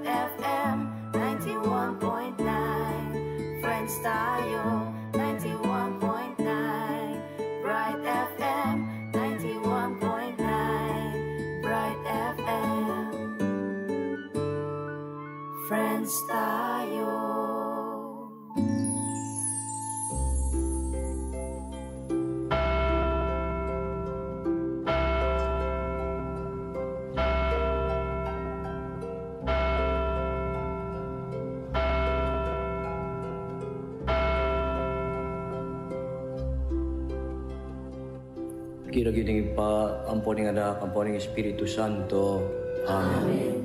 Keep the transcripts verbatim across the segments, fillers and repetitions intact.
F M ninety-one point nine. Friends tayo, ninety-one point nine. Bright F M ninety-one point nine. Bright F M. Friends tayo. King lagyu ning Ibpa, ampo ning Anak, ampo ning Espiritu Santo. Amen. Amen.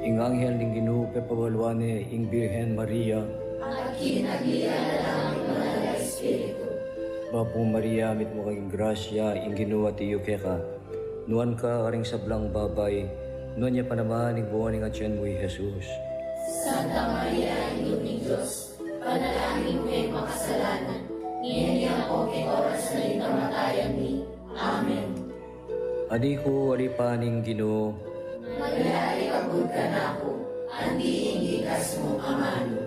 Ing anghel ning Ginu pepabaluan ne ing Birhen Maria. At kinaglian na la ning Banal a Espiritu. Bapu Maria, mitmu ka king grasya, ing Ginu atiu keka. Nuan ka karing sablang babai, nuan ya pa naman ing bunga ning atian mu, i Jesus. Santa Maria, Indu ning Dios, panalangin mu keng makasalanan, ngeni ampo king oras na ning kamatayan mi. Amen. Ani ku, ali pa ning Ginu. Maria, ikabud ka naku, anti ing bikas mu amanu.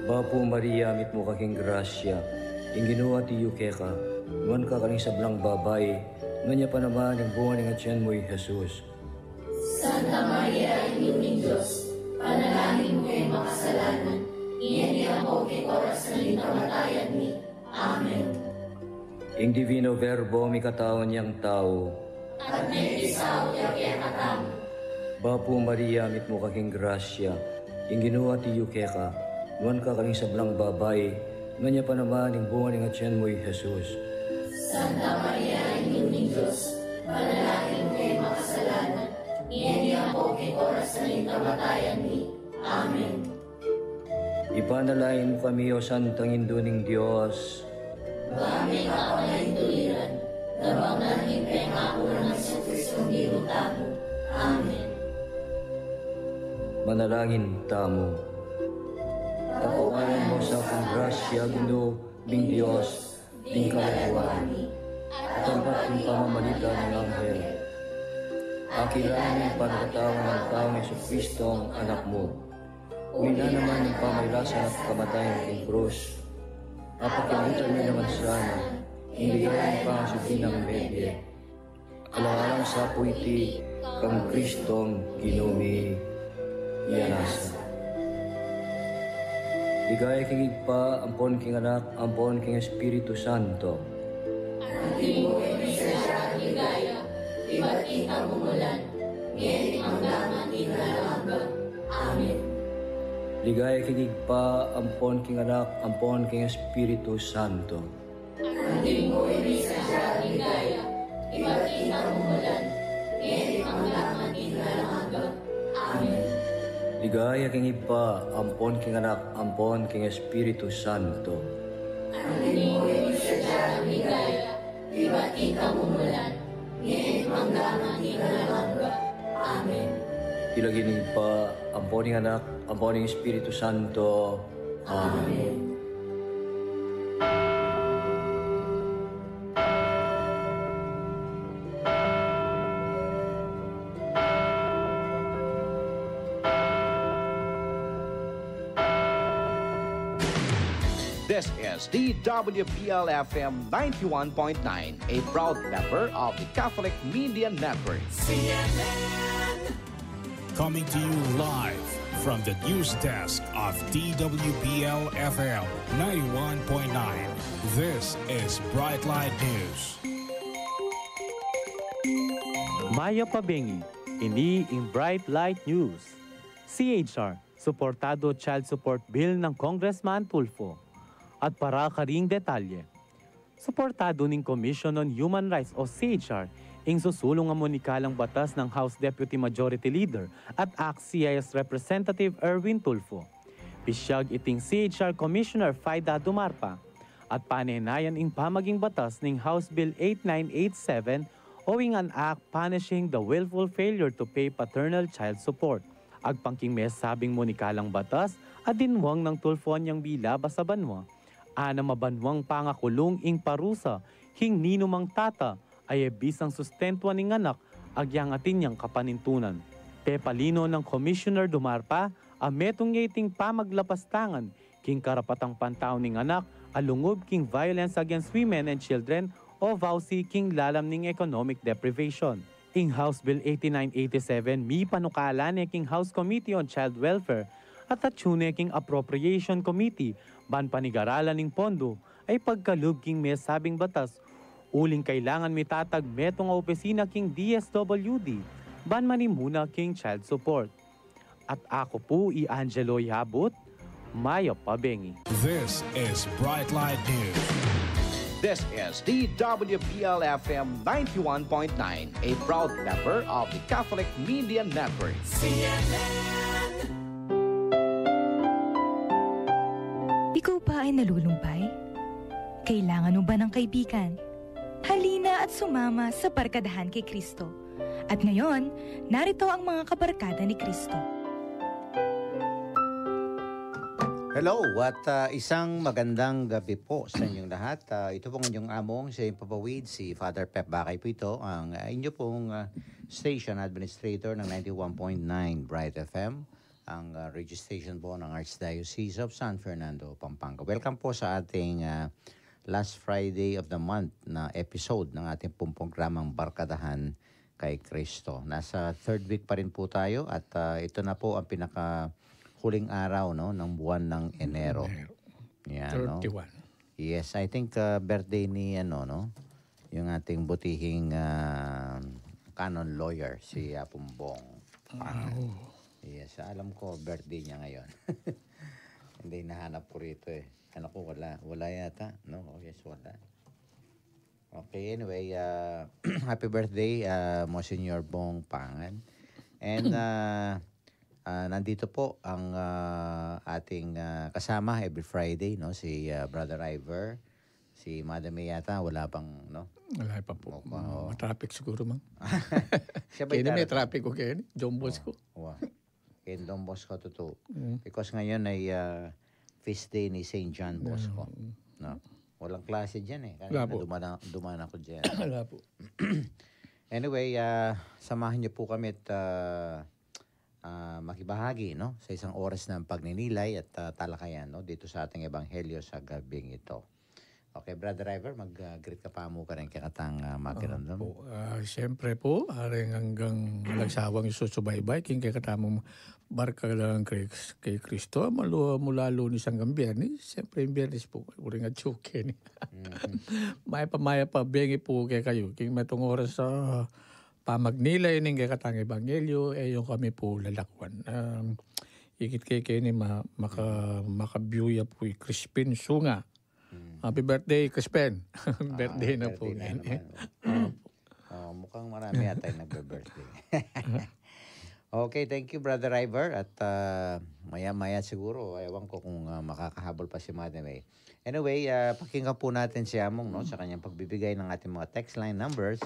Bapu Maria, mitmu ka king grasya, ing Ginu atiu keka, nuan ka karing sablang babai, nuan ya pa naman ing bunga ning atian mu, i Jesus. Santa Maria, Indu ning Dios, panalangin mu keng makasalanan, ngeni ampo king oras na ning kamatayan mi. Amen. Ing Divino Verbo mikatau yang tau. At mekisau ya kekatamu. Bapu Maria, mitmu ka king grasya, ing Ginu atiu keka, nuan ka karing sablang babai, nuan ya pa naman ing bunga ning atian mu, i Jesus. Santa Maria, Indu ning Dios, panalangin mu keng makasalanan, ngeni ampo king oras na ning kamatayan mi. Amen. Ipanalangin mu kami, O Santang Indu ning Dios. Ba ming kapamalintuliran, nabang na ning pengaku nang Jesucristo Ginu tamu. Amen. Manalangin tamu. Tapuanan mu sa king grasya, Ginu ming Dios, ding kaladua mi, at ampat king pamamalita ning anghel, akilanan ing pangatawa ning taung Jesucristo, Anak mu. Uling na naman ing pamailasan at kamatayan king krus, apakiabutan mi naman sana ing ligaya ning pangasubli nang mebie. Alang-alang sa pu iti kang Kristong Ginu mi. Iya nasa. Ligaya king Ibpa, ampon king Anak, ampon king Espiritu Santo. Antimo ing sadya nang ligaya, ibat king kamumulan, ngeni mangga man king alang angga. Amen. Ligaya king Ibpa, ampon king Anak, ampon king Espiritu Santo. Antimo ing sadya nang ligaya, ibat king kamumulan, ngeni mangga man king alang angga. Amen. Ligaya king Ibpa, ampon king Anak, ampon king Espiritu Santo. Antimo ing sadya nang ligaya, ibat king kamumulan, ngeni mangga man king alang angga. Amen. King lagyu ning Ibpa, ampon ning Anak, ampon ning Espiritu Santo. Amen. This is D W P L F M ninety-one point nine, a proud member of the Catholic Media Network. C M N. Coming to you live from the news desk of D W P L F M ninety-one point nine. This is Bright Light News. Mayap a bengi, ini ing Bright Light News. C H R, suportado child support bill nang Congressman Tulfo. At para karing detalye, suportado ning Commission on Human Rights o C H R ing susulung a munikalang batas nang House Deputy Majority Leader at ACT-C I S Representative Erwin Tulfo. Pisyag iting C H R Commissioner Fida Dumarpa at panenayan ing pamaging batas ning House Bill eight nine eight seven o ing Act Punishing the Willful Failure to Pay Paternal Child Support. Agpang king mesabing munikalang batas, adinwang nang Tulfo anyang bilabas a banua, anam a banwang pangakulung ing parusa king ninumang tata a e bisang sustentuan ing anak agyang atin yang kapanintunan. Pepalino nang Commissioner Dumarpa a metung ya iting pamaglapastangan king karapatang pantau ning anak a lungub king Violence Against Women and Children o VAWC king lalam ning economic deprivation. Ing House Bill eighty-nine eighty-seven mipanukala ne king House Committee on Child Welfare at atyu ne king Appropriation Committee ban panigaralan ning pondo a ipagkalub king mesabing batas uling kailangan mitatag metung a opisina king D S W D ban manimuna king child support. At aku pu i Angelo Yabut, mayap a bengi. This is Brightlight News. This is D W B L F M ninety-one point nine, a proud member of the Catholic Media Network. C N N. Ikaw ba ay nalulumpay? Kailangan mo ba ng kaibigan? Halina at sumama sa Barkadahan kay Kristo. At ngayon, narito ang mga kabarkada ni Kristo. Hello, at, ah, isang magandang gabi po sa inyong lahat. Ah, ito pong inyong among sa Impapawid, si Father Pep Bakay po ito, ang, ah, inyo pong, ah, station administrator ng ninety-one point nine Bright F M, ang, ah, radio station po ng Archdiocese of San Fernando, Pampanga. Welcome po sa ating, ah, last Friday of the month na episode ng ating pong programang Barkadahan kay Kristo. Nasa third week pa rin po tayo at, ah, ito na po ang pinaka huling araw, no, ng buwan ng Enero. Enero. Yan, no? Thirty-one. Yes, I think, ah, birthday ni, ano, no? Yung ating butihing, ah, canon lawyer, si Apong Bong. Ah, oo. Yes, alam ko, birthday niya ngayon. Hindi, nahanap ko rito eh. Anak ko, wala. Wala yata. No? Oh, yes, wala. Okay, anyway, ah, happy birthday, ah, Monsignor Bong Pangan. And, ah, ah, nandito po ang, ah, ating, ah, kasama every Friday, no? Si, ah, Brother Ivor, si Madam May yata, wala pang, no? Wala pa po. Mukhang, oh. Matraffic siguro, mang. Siya ba yung darating? Kaya may traffic ko kaya ni John Bosco. Oh, wow. Kay Don Bosco, tutu. Mm. Because ngayon ay, ah, feast day ni Saint John Bosco. Mm. No? Walang klase dyan eh. Wala po. Kanina dumaan, dumaan ako dyan. Wala po. Anyway, ah, samahan niyo po kami at, ah, ah, makibahagi, no? Sa isang oras ng pagninilay at, ah, talakayan, no? Dito sa ating ebanghelyo sa gabing ito. Okay, Brother Driver, mag, ah, greet ka pa mu karing kekatang, ah, makiramdam. Opo. Ah, siyempre po, aring anggang walang sawang isusubaybay king kekatamung Barkadahan kay, kay Kristo, mula, mula Lunes hanggang Biyernes. Siyempre, yung Biyernes po, uring atsu keni. Mhm. Mayap a, mayap a bengi po kekayu. King metung oras a pamagnilay ning kekatang ebanghelyo, e yu kami po lalakwan. Um, ikit kekeni ma-, maka-, makabiu ya po i Crispin Sunga. Mm. Happy birthday, Crispin. Birthday na po ngayon. Ah, birthday na naman. Opo. Oh, mukhang marami yata yung nagbe-birthday. Okay, thank you, Brother Driver. At, ah, maya-maya siguro, ewan ko kung, ah, makakahabol pa si Madam May. Anyway, ah, pakinggan po natin si Among, no, sa kanyang pagbibigay ng ating mga text line numbers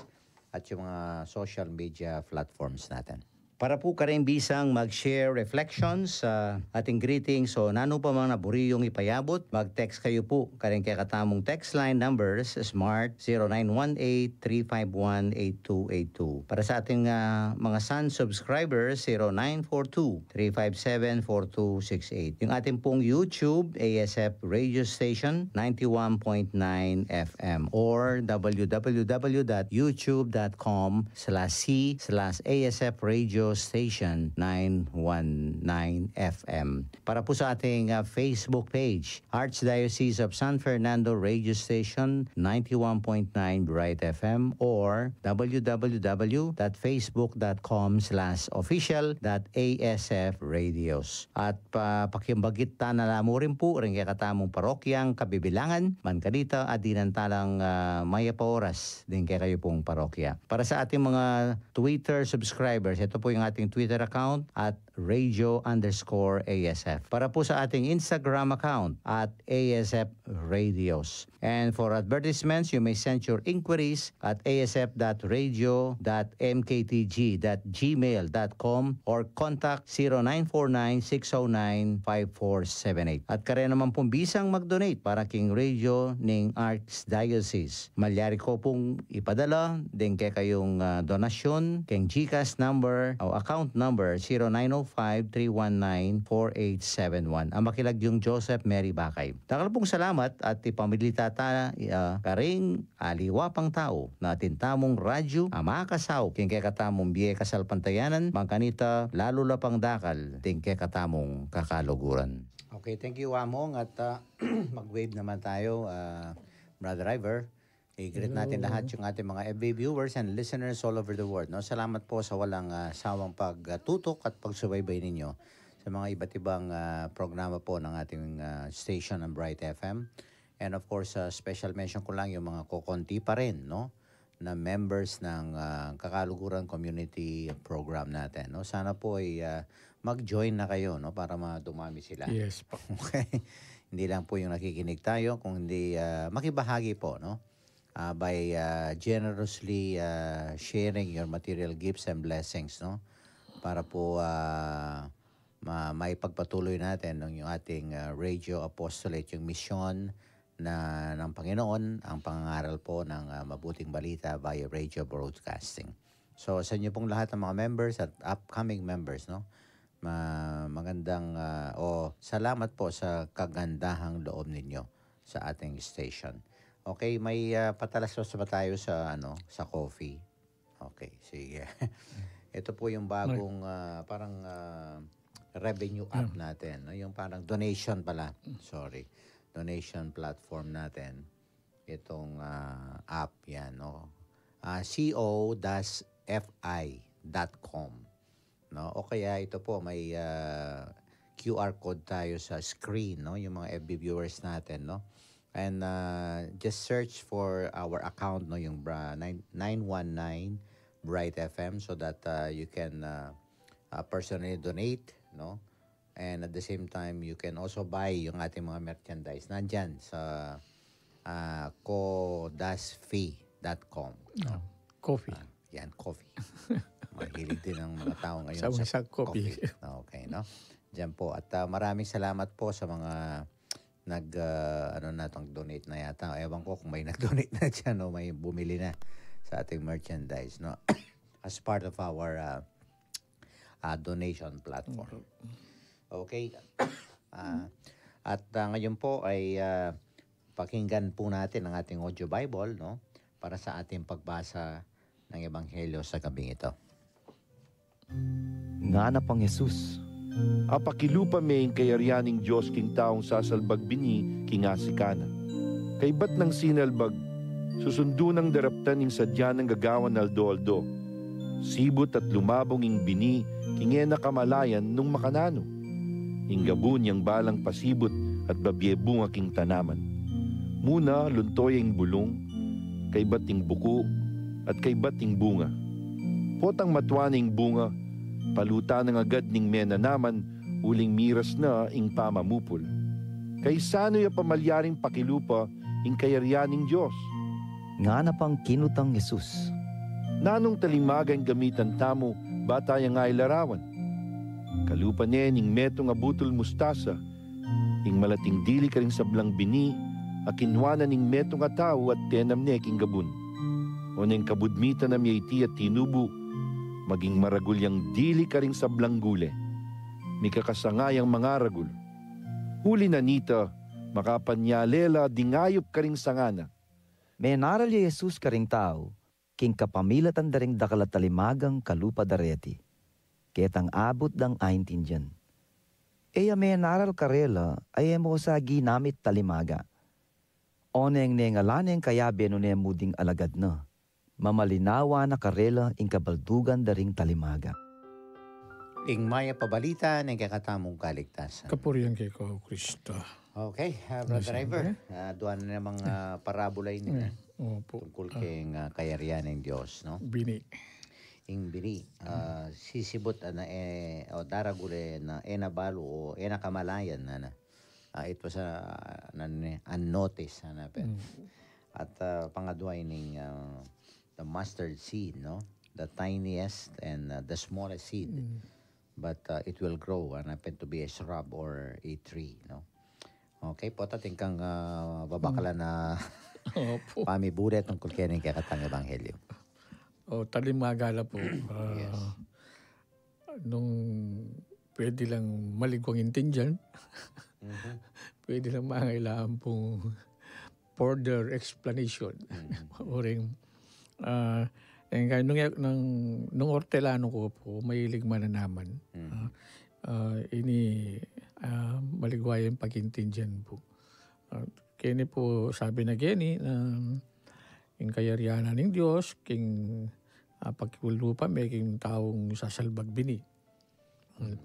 at yung mga social media platforms natin. Para po karing bisang mag-share reflections, ah, ating greetings o nanu pa mang naburi yung ipayabut, mag-text kayu po karing kekatamung text line numbers, Smart, zero nine one eight, three five one, eight two eight two. Para sa ating, ah, mga Sun subscribers, zero nine four two, three five seven, four two six eight. Yung ating pong YouTube, A S F Radio Station, ninety-one point nine F M, or w w w dot youtube dot com slash c slash A S F Radio Station nine one nine F M. Para po sa ating, ah, Facebook page, Archdiocese of San Fernando Radio Station, ninety-one point nine Bright F M, or w w w dot facebook dot com slash official dot A S F radios. At pa-, pakimbagit ta na la mu rin po ring kekatamung parokyang kabibilangan, man kanita, adinan ta lang, ah, mayap a oras ding kekayu pong parokya. Para sa ating mga Twitter subscribers, ito po yung ating Twitter account, at radio underscore A S F. Para po sa ating Instagram account, at A S F Radios. And for advertisements, you may send your inquiries at A S F dot radio dot M K T G dot gmail dot com or contact zero nine four nine, six oh nine, five four seven eight. At karenaman pong bisang mag-donate para king radio ning Archdiocese, malyari ko pong ipadala ding kekayung, ah, donasyon king GCash number O, account number zero nine o five three one nine four eight seven one. Ang makilagyung Joseph Mary Bakay. Dakal pung salamat at ipamilita ta, ah, karing aliwa pang tau na atin tamung radyu a makasaup king kekatamung bie kasalpantayanan, mangkanita lalu la pang dakal ding kekatamung kakaluguran. Okay, thank you, Among. At, ah, mag-wave naman tayo, ah, Brother Ivor. I-greet natin lahat yung ating mga F B viewers and listeners all over the world, no? Salamat po sa walang, ah, sawang pagtutok at pagsubaybay ninyo sa mga iba't ibang, ah, programa po ng ating, ah, station, ang Bright F M. And of course, ah, special mention ko lang yung mga kokonti pa rin, no, na members ng, ah, Kakaluguran Community Program natin, no? Sana po ay, ah, mag-join na kayo, no, para ma-, dumami sila. Yes po. Okay? Hindi lang po yung nakikinig tayo, kung hindi, ah, makibahagi po, no? Ah, by, ah, generously, ah, sharing your material gifts and blessings, no? Para po, ah, ma-, maipagpatuloy natin ng yung ating, ah, radio apostolate, yung misyon na ng Panginoon, ang pangangaral po ng, ah, mabuting balita via radio broadcasting. So, sa inyo pong lahat ng mga members at upcoming members, no? Ma-, magandang, ah, o salamat po sa kagandahang loob ninyo sa ating station. Okay, may, ah, patalastas pa tayo sa, ano, sa coffee. Okay, sige. Ito po yung bagong, ah, parang, ah, revenue app natin, no? Yung parang donation pala. Sorry. Donation platform natin. Itong, ah, app yan, no? Ah, co dash fi dot com. No? O kaya ito po, may, ah, Q R code tayo sa screen, no? Yung mga F B viewers natin, no? And, ah, just search for our account, no? Yung bra-, nine, nine one nine Bright F M, so that, ah, you can, ah, ah, personally donate, no? And at the same time, you can also buy yung ating mga merchandise. Nandyan sa, ah, co dash fi dot com, no? Ah, coffee. Ah, yan, coffee. Mahilig din ang mga tao ngayon sa, sa coffee. Okay, no? Diyan po. At, ah, maraming salamat po sa mga nag, ah, ano na, tong donate na yata. Ewan ko kung may nag-donate na dyan o may bumili na sa ating merchandise, no? As part of our, ah, ah, donation platform. Okay. Ah, at, ah, ngayon po ay, ah, pakinggan po natin ang ating audio Bible, no? Para sa ating pagbasa ng Ebanghelyo sa gabing ito. Ngana pang Jesus, apakilupa me ing kayarian ning Dios king taung sasalbag bini king asika na. Kaybat nang sinalbag, susundu nang daraptan ing sadya nang gagawan aldo-aldo. Sibut at lumabung ing bini king e na kamalayan nung makananu. Ing gabun yang balang pasibut at babie bunga king tanaman. Muna, lunto ya ing bulung, kaybat ing buku, at kaybat ing bunga. Potang matua na ing bunga, palutan na agad ning menanaman, uling miras na ing pamamupul. Kaisa no ya pamalyaring pakilupa ing kayarian ning Dios? Ngana pang kinutang Jesus, nanung talimaga ing gamitan tamu, ba ta yang larawan? Kalupa ne ning metung a butul mustasa, ing malating dili karing sablang bini a kinua na ning metung a tau at tenam ne king gabun. Oneng kabud mitanam ya iti at tinubu, maging maragul yang dili karing sablang gule. Mikakasanga yang mangaragul. Uli na nita, makapanyale la ding ayup karing sanga na. Menaral ya Jesus karing tau, king kapamilatan da ring dakal a talimagang kalupa da reti, ketang abut dang aintindian. E ya menaral karela a e mu sa ginamit talimaga. Oneng ne ngala neng kayabe nune mu ding alagad na, mamalinawa na karela ing kabaldugan da ring talimaga. Ing mayap a balita ning kekatamung kaligtasan. Kapurian keka, O Kristo. Okay, ah, Brother Ivor, ah, dua na namang, ah, parabula ini, eh, opo, tungkul keng, ah, kayarian ning Dios, no? Bini. Ing bini, ah, sisibut, ah, na, eh, o daragul e na, e na balu o e na kamalayan na, na. Ah, it was, ah, na, na, unnoticed, ah, na, pe. At, ah, pangadua ining, ah, the mustard seed, no? The tiniest and, ah, the smallest seed. But, uh, it will grow and happen to be a shrub or a tree, no? Okay, pota atin kang, ah, babakalan a pamibure tungkul keni kekatang ebanghelyo. O, talimaga la po. Ah, yes. nung pwede lang maligwang intindian, pwede lang mangailangan pung further explanation. Uring, ah, e, kaya nung, nung, nung ortelano ku pu, mahilig mananaman. Ah, ah, ini, ah, maligwa yang pagintindian pu. Ah, keni pu sabi na keni, na ing kayarian na ning Dios, king, ah, pakiulupa me, king taung sasalbag bini. Hmm.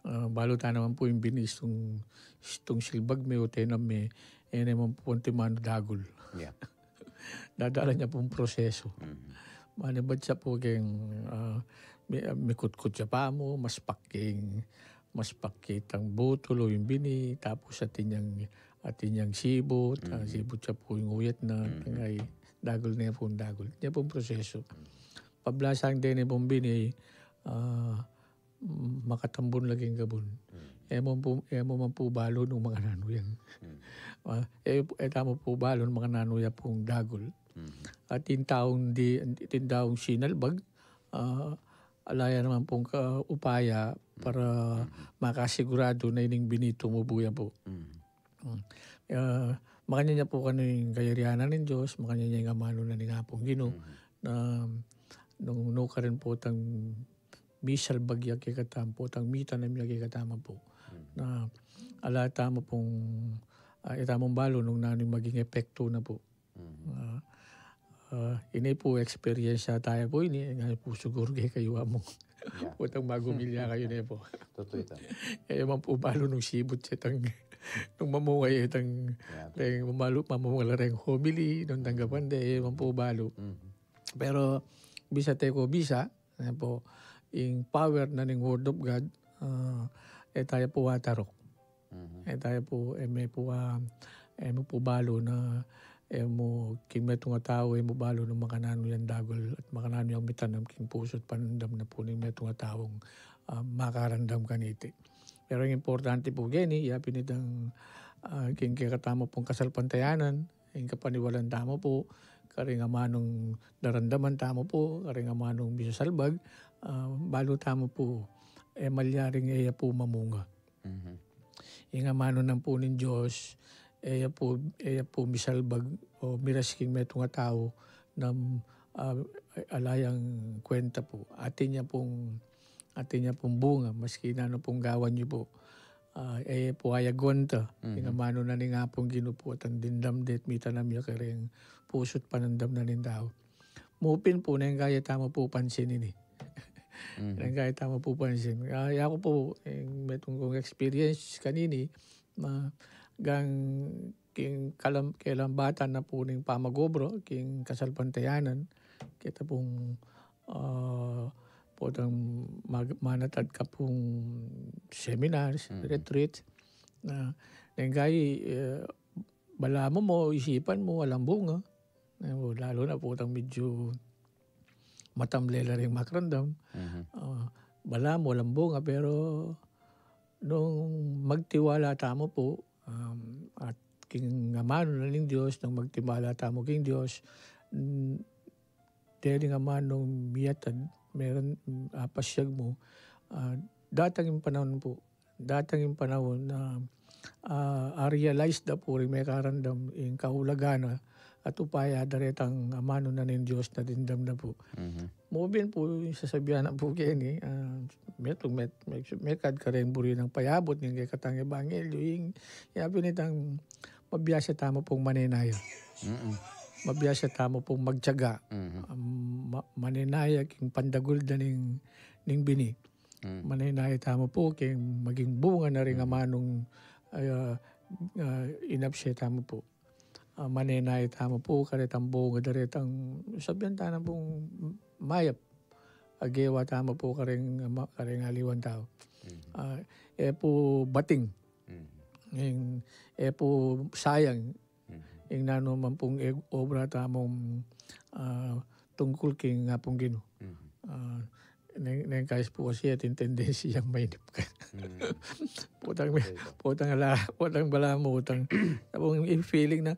Ah, balu ta naman pu ing bini, istung, istung silbag me o tenam me, e naman pu antimanu dagul. Yeah. Dadala ne pung proseso. Mhm. Manibat ya pu keng, ah, mi-, mikutkut ya pa mu, mas paking, mas pakitang butul o ing bini, tapus atin yang, atin yang sibut, ah, sibut ya pu ing uyat na, tangay dagul ne pu, dagul. Ya pung proseso. Pablasang deni pung bini, ah, mm, makatambun la king gabun. Mm. E mu pu, e mu man pu balu nung makananu yang. Mm. Ah, e, e tamu pu balu nung makananu ya pung dagul. Mm. At ing taung di, ing taung sinalbag, ah, ala ya naman pung ka-, upaya para makasiguradu na ining bini tumubu ya pu. Mm. Mm. Ah, makanyan ya pu kanu ing kayarian na ning Dios, makanyan ya ing amanu na ning Apung Ginu, na nung nukarin potang misalbag ya kekatamu, potang mitanam ya kekatamu pu. Na ala tamu pung, ah, e tamu balu nung nanu ing maging epektu na pu. Ah, ah, ini pu experience tamu pu ini, nga pu siguru kekayu amu. Yeah. Potang magumilya kayu ne pu. Tutu ita. E man pu balu nung sibut ya itang, nung mamunga ya itang, yeah, reng malu-, mamunga la reng homily, nung tanggapan de, e man pu balu. Mhm. Pero bisa te ko bisa, e pu, ing power na ning Word of God, ah, e taya pu ataruk. Mhm. E taya pu, e me pu, ah, e mu pu balu na, e mu king metung a tau, e mu balu na makananu yang dagul at makananu yang mitanam king pusu at panandam na pu ning metung a taung, ah, makarandam kaniti. Pero ing importante pu keni, ya pin itang, ah, king kekatamu pung kasalpantayanan, ing kapaniwalan tamu pu, karing amanung daramdaman tamu pu, karing amanung misasalbag, ah, balu tamu pu, e malyaring e ya pu mamunga. Mhm. Ing amanu na pu ning Dios, e ya pu, e ya pu misalbag o miras king metung a tau na, ah, ala yang kwenta pu. Atin ya pung, atin ya pung bunga, maski nanu pung gawan yu pu. Ah, e ya pu ayagwanta. Mhm. Ing amanu na ning Apung Ginu pu, at ing dimdam de at mitanam ya kareng pusu at panandam na ning tau. Mu pin pu, neng kaya tamu pu pansin ini. Mhm. Neng kaya tamu pu pansin. Ah, yaku pu, ing metung kung experience kanini, ma-, gang king kalam-, kalambatan na pu ning pamag-obra, king kasalpantayanan, kita pung, ah, potang mag-, manatad ka pung seminars, mhm, retreat, na, neng kaya, e, balamu mu, isipan mu, alang bunga. E, lalu na potang medyu matamle la ring makarandam. Mhm. Ah, balamu alang bunga, pero nung magtiwala tamu pu, um, at king amanu na ning Dios, nung magtiwala tamu king Dios, mm, deni nga amanung miyatad, meron, mm, apasyag mu, ah, datang ing panaun pu, datang ing panaun na, ah, a-realize da pu ring mekarandam ing kaulagan na at upaya da retang amanu na ning Dios na dimdam na pu. Mhm. Mu pin pu, ing sasabian na pu keni, ah, metung met-, me-, mekad kareng buri nang payabut ning kekatang ebanghelyu, ing, ya pin itang mabiasa tamu pung manenaya. Mm-mm. Mabiasa tamu pung magtiyaga. Mhm. Um, ma-, manenaya king pandagul da ning, ning bini. Mm. Manenaya tamu pu king maging bunga na ring amanung, ah, ah, inapse tamu pu. Ah, manenaya tamu pu karetang bunga da retang sabian tana pung mayap a gewa tamu pu kareng ama-, kareng aliwang tau. Mm. Ah, e pu bating. Mm. Ing, e pu sayang. Mhm. Ing nanu man pung e-, obra tamung, ah, tungkul king Apung Ginu. Mhm. Ah, neng, neng kais pu kasi atin tendency yang mainip ka. Mhm. Potang me-, potang ala, potang balamu, potang, tapung ing feeling na,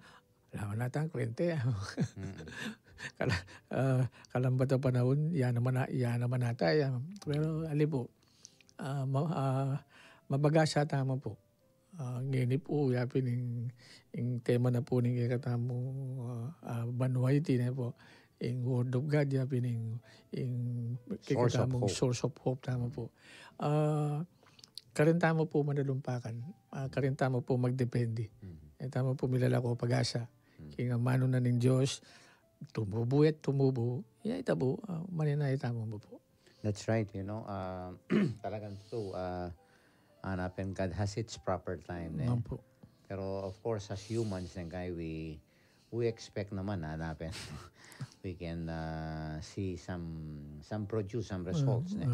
ala man ata ing kwenta ya. Mhm. Kala-, ah, kalambat a panaun, ya naman a-, ya naman ata ya. Pero, ali pu, ah, ma-, ah, mabagasa tamu pu. Ah, ngeni pu, ya pin ing, ing tema na pu ning kekatamung, ah, ah, banua iti ne pu, ing Word of God, ya pin ing, ing kekatamung source of hope tamu pu. Ah, karin tamu pu manalumpakan, ah, karin tamu pu magdepende. E tamu pu milalako pagasa. King amanu na ning Dios, tumubu at tumubu, ya ita pu, ah, maninaya tamu pu. That's right, you know, ah, talagang true, ah, hanapin, God has its proper time, eh. Nga po. Pero of course, as humans, neng kai, we, we expect naman, hanapin, we can, ah, see some, some produce, some results, eh.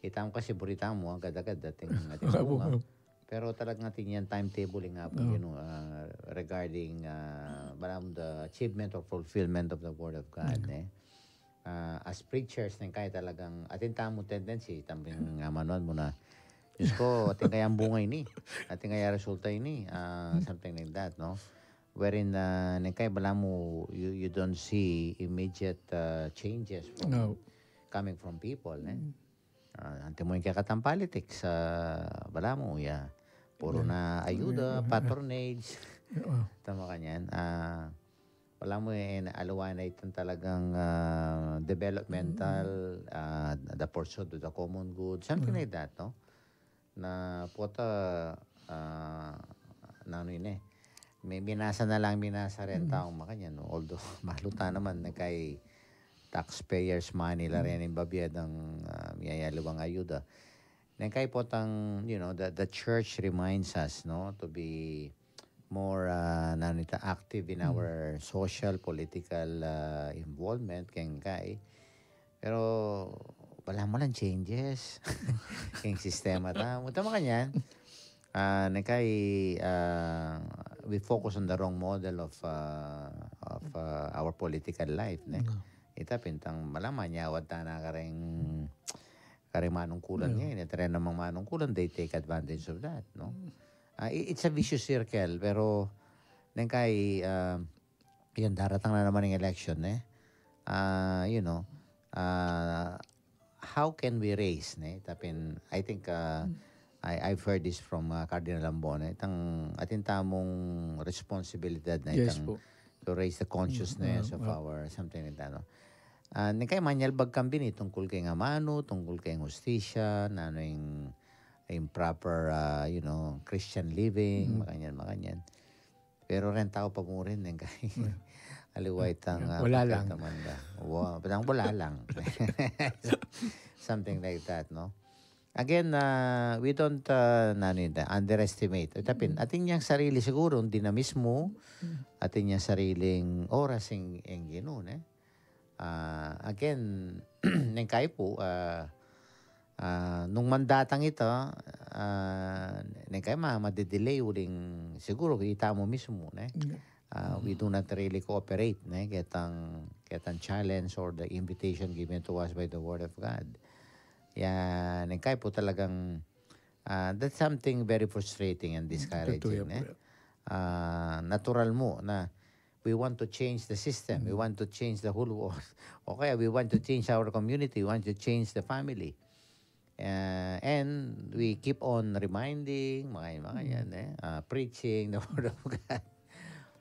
Ita mo kasi, buri tamu, agad-agad ating, ating bunga. Pero talagang atin yang timetable nga pu, you know, ah, regarding, ah, balamu the achievement or fulfillment of the Word of God, eh. Ah, as preachers, neng kai, talagang atin tamu tendency, tambing nga manuan mu na, "Diyos ko, atin kaya ang bunga ini? Atin kaya resulta ini?" Ah, something like that, no? Wherein, ah, neng kai, balamu, you, you don't see immediate, ah, changes from, coming from people, eh. Ah, anti mo ing kekatang politics, ah, balamu, ya. Puro na ayuda, patronage. Tama kanyan. Ah, balamu, eh, aliwa na itang talagang, ah, developmental, ah, the pursuit of the common good, something like that, no? Na pota, ah, nanu ini, eh. May minasa na lang, minasa rin taung makanyan, no? Although, maluta naman, neng kai, taxpayers' money la rin ing babiad ing, ah, miyayaliwang ayuda. Neng kai potang, you know, the, the church reminds us, no, to be more, ah, nanu ita, active in our social, political, ah, involvement, keng kai. Pero, balamu lang changes. Keng sistema tamu. Tama kanyan. Ah, neng kai, ah, we focus on the wrong model of, ah, of, ah, our political life, ne? Ita pin tang balamu, manyawad tana karing, karing manungkulan ngeni, ita rin namang manungkulan, they take advantage of that, no? Ah, i-, it's a vicious circle, pero neng kai, ah, yan, daratang na naman ing election, eh. Ah, you know, ah, how can we raise, ne? Ita pin, I think, ah, I, I've heard this from, ah, Cardinal Ambon, eh. Itang, atin tamung responsibilidad na itang to raise the consciousness of our, something like that, no? Ah, neng kai, manyalbag kang bini tungkul keng amanu, tungkul keng hustisya, nanu ing, ing proper, ah, you know, Christian living, makanyan, makanyan. Pero ren tau pa mu rin, neng kai. Aliwa itang, ah, wala lang. Wa-, parang wala lang. Something like that, no? Again, ah, we don't, ah, nanu ita, underestimate. Ita pin, atin yang sarili siguru, dinamismo, atin yang sariling oras ing, ing Ginu, ne? Ah, again, neng kai pu, ah, ah, nung mandatang ita, ah, neng kai ma-, madedelay uling siguru ita mu mismu, ne? Ah, we do not really cooperate, ne? Ketang, ketang challenge or the invitation given to us by the Word of God. Ya, neng kai pu talagang, ah, that's something very frustrating and discouraging, ne? Ah, natural mu na we want to change the system, we want to change the whole world. O kaya we want to change our community, we want to change the family. Uh, and we keep on reminding, mga, mga yan, eh, uh, preaching the word of God.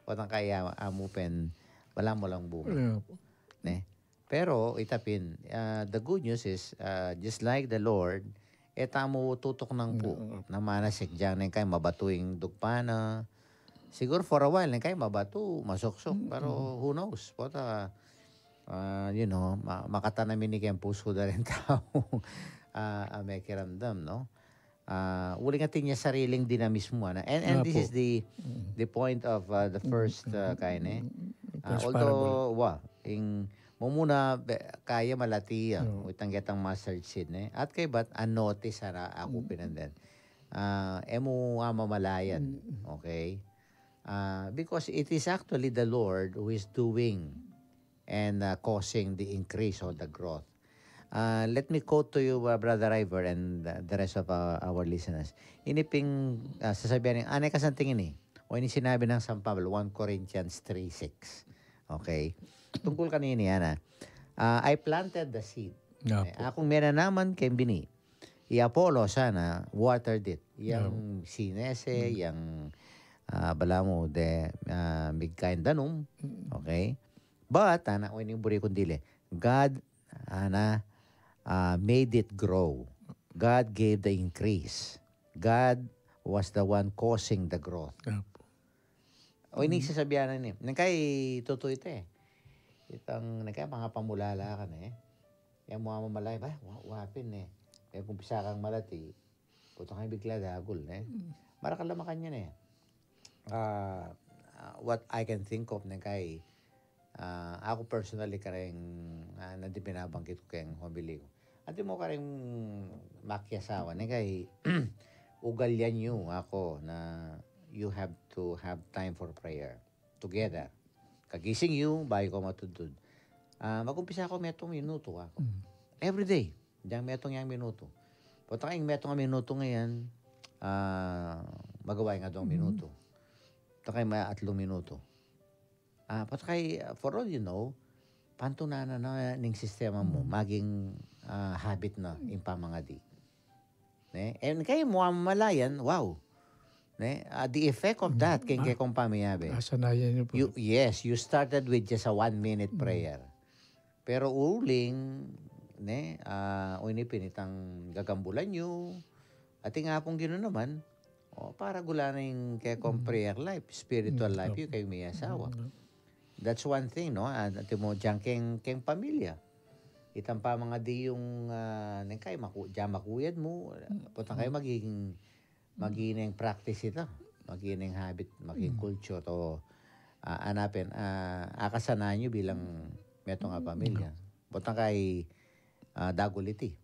Potang kaya, amu pin, wala mu lang bunga. Wala po. Ne? Pero, ita pin, uh, the good news is, uh, just like the Lord, e tamu tutuknang pu, na manasik yang neng kai mabatu ing dugpa na. Siguro for a while, neng kai mabatu, masuksuk. Pero who knows? Pota, ah, you know, ma-, makatanam ini keng pusu da ring tau, ah, a mekiramdam, no? Ah, uling atin yang sariling dinamismo, ana. And, and this is the, the point of, ah, the first, ah, kain, eh. Ah, although, wa, ing, mumuna, be-, kaya malati ya, itang ketang mustard seed, ne? At kaybat, anotis, ara, aku pinandan. Ah, e mu mamalayan, okay? Ah, because it is actually the Lord who is doing and, uh, causing the increase or the growth. Uh, let me quote to you, uh, Brother Ivor, and, uh, the rest of, uh, our listeners. Ini pin, uh, sasabian ning, anay ka santing ini, o ini sinabi ng San Pablo, one Corinthians three six. Okay? Tungkul kanini, ana. Uh, "I planted the seed." Nga po. Eh, aku ing menanaman, kayu ing bini. I Apollos, ana, watered it. Yang sinese, yang, ah, balamu de, ah, migkain danum. Okay? But, ana, o ini buri kung dile. God, ana, ah, made it grow. God gave the increase. God was the one causing the growth. O ini sasabian na ni. Neng kai tutu ita e. Itang, neng kai mangapamulala ka na e. Yang mu amamalay, ba, wa-, wapin e. Kaya kung pisa kang malati, pota kang bigla dagul, ne? Marakal la makanyan e. Ah, ah, what I can think of, neng kai, ah, aku personally kareng, ah, nandin binabanggit ku keng homily ku. Antimo kareng makiasawa, neng kai, ugalian yu aku na you have to have time for prayer together. Kagising yu, bayu kayu matudtud. Ah, magumpisa kayu metung minutu aku. Every day, deng metung yang minutu. Pota kang metung a minutu ngan, ah, magawa ing adwang minutu. Pota kang atlung minutu. Ah, pota kang, ah, for all you know, pantunan na ning sistema mu, maging, ah, habit na ing pamangadi. Ne? And kaya mu mamalayan, wow. Ne? Ah, the effect of that, keng kekong pamiyabe. Nasanayan yu pu. You, yes, you started with just a one minute prayer. Pero uling, ne, ah, o ini pin itang gagambulan yu, atin nga pung Ginu naman, o, paragulan na ing kekong prayer life, spiritual life yu keng miyasawa. That's one thing, no? Ah, antimo dyan keng, keng pamilya. Itang pamangadi yung, ah, neng kai, maku-, dyan makuyad mu, pota kang maging, maging practice ita. Maging habit, maging culture to, ah, anapin, ah, akasanan yu bilang metung a pamilya. Pota kang, ah, dagul iti.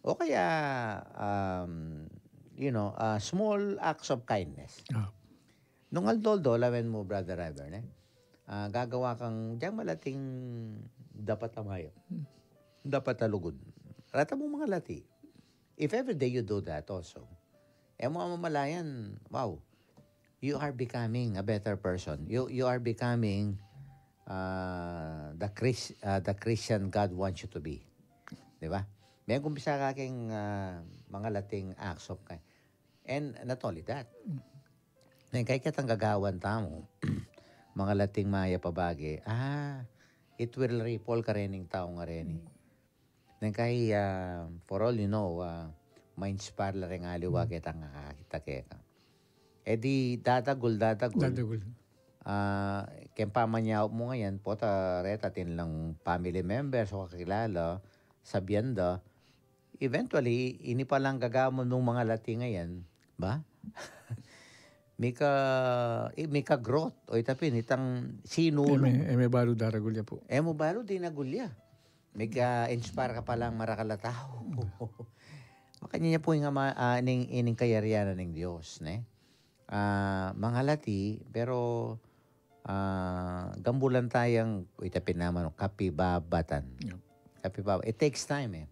O kaya, um, you know, ah, small acts of kindness. Nung aldo-aldo, lawen mu, Brother Ivor, ne? Ah, gagawa kang dyan malating dapat a mayap. Dapat a lugud. Reta mu mangalati. If every day you do that also, e mu mamalayan, wow, you are becoming a better person. You, you are becoming, ah, the Chris-, ah, the Christian God wants you to be. Di ba? Megumpisa ka keng, ah, mangalating acts of ki-, and not only that, neng kai ketang gagawan tamu, mangalating mayap a bage, ah, it will ripple karening tau ngareni. Neng kai, ah, for all you know, ah, ma-inspire la reng aliwa ketang akakit keka. E di dadagul, dadagul. Dadagul. Ah, keng pamanyaup mu ngan, pota reta atin lang family members o kakilala, sabian da, eventually, ini palang gagawan mung mangalati ngan, ba? Mika, eh, mika-growth, o ita pin, itang sinulung. E me, e me balu daragul ya pu. E mu balu dinagul ya. Mika-inspire ka palang marakal a tau. Makanyan ya pu ing ama-, ah, ning, ining kayarian na ning Dios, ne? Ah, mangalati, pero, ah, gambulan tayang, ita pin naman, kapibabatan. Yep. Kapibaba-, it takes time, e.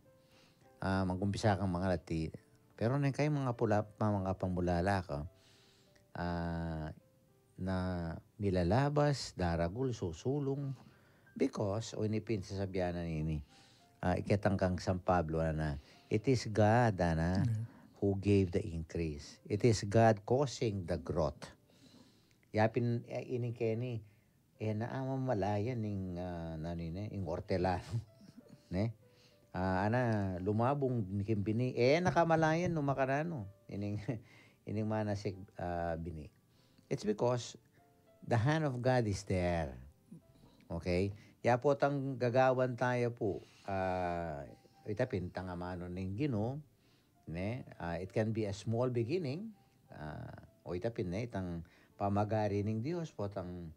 Ah, magumpisa kang mangalati. Pero neng kai mangapula-, mangapamulala ka, ah, na milalabas, daragul, susulung. Because, o ini pin sasabian na nini, ah, iketang kang San Pablo, ana, it is God, ana, who gave the increase. It is God causing the growth. Ya pin, eh, ini keni, e na mamalayan ning, ah, nanu ini, ing ortelano. Ne? Ah, ana, lumabung king bini, e na kamalayan nung makananu. Ining, ining manasik, ah, bini. It's because the hand of God is there. Okay? Ya pu itang gagawan taya pu, ah, ita pin itang amanu ning Ginu, ne? Ah, it can be a small beginning, ah, o ita pin, ne, itang pamagari ning Dios, potang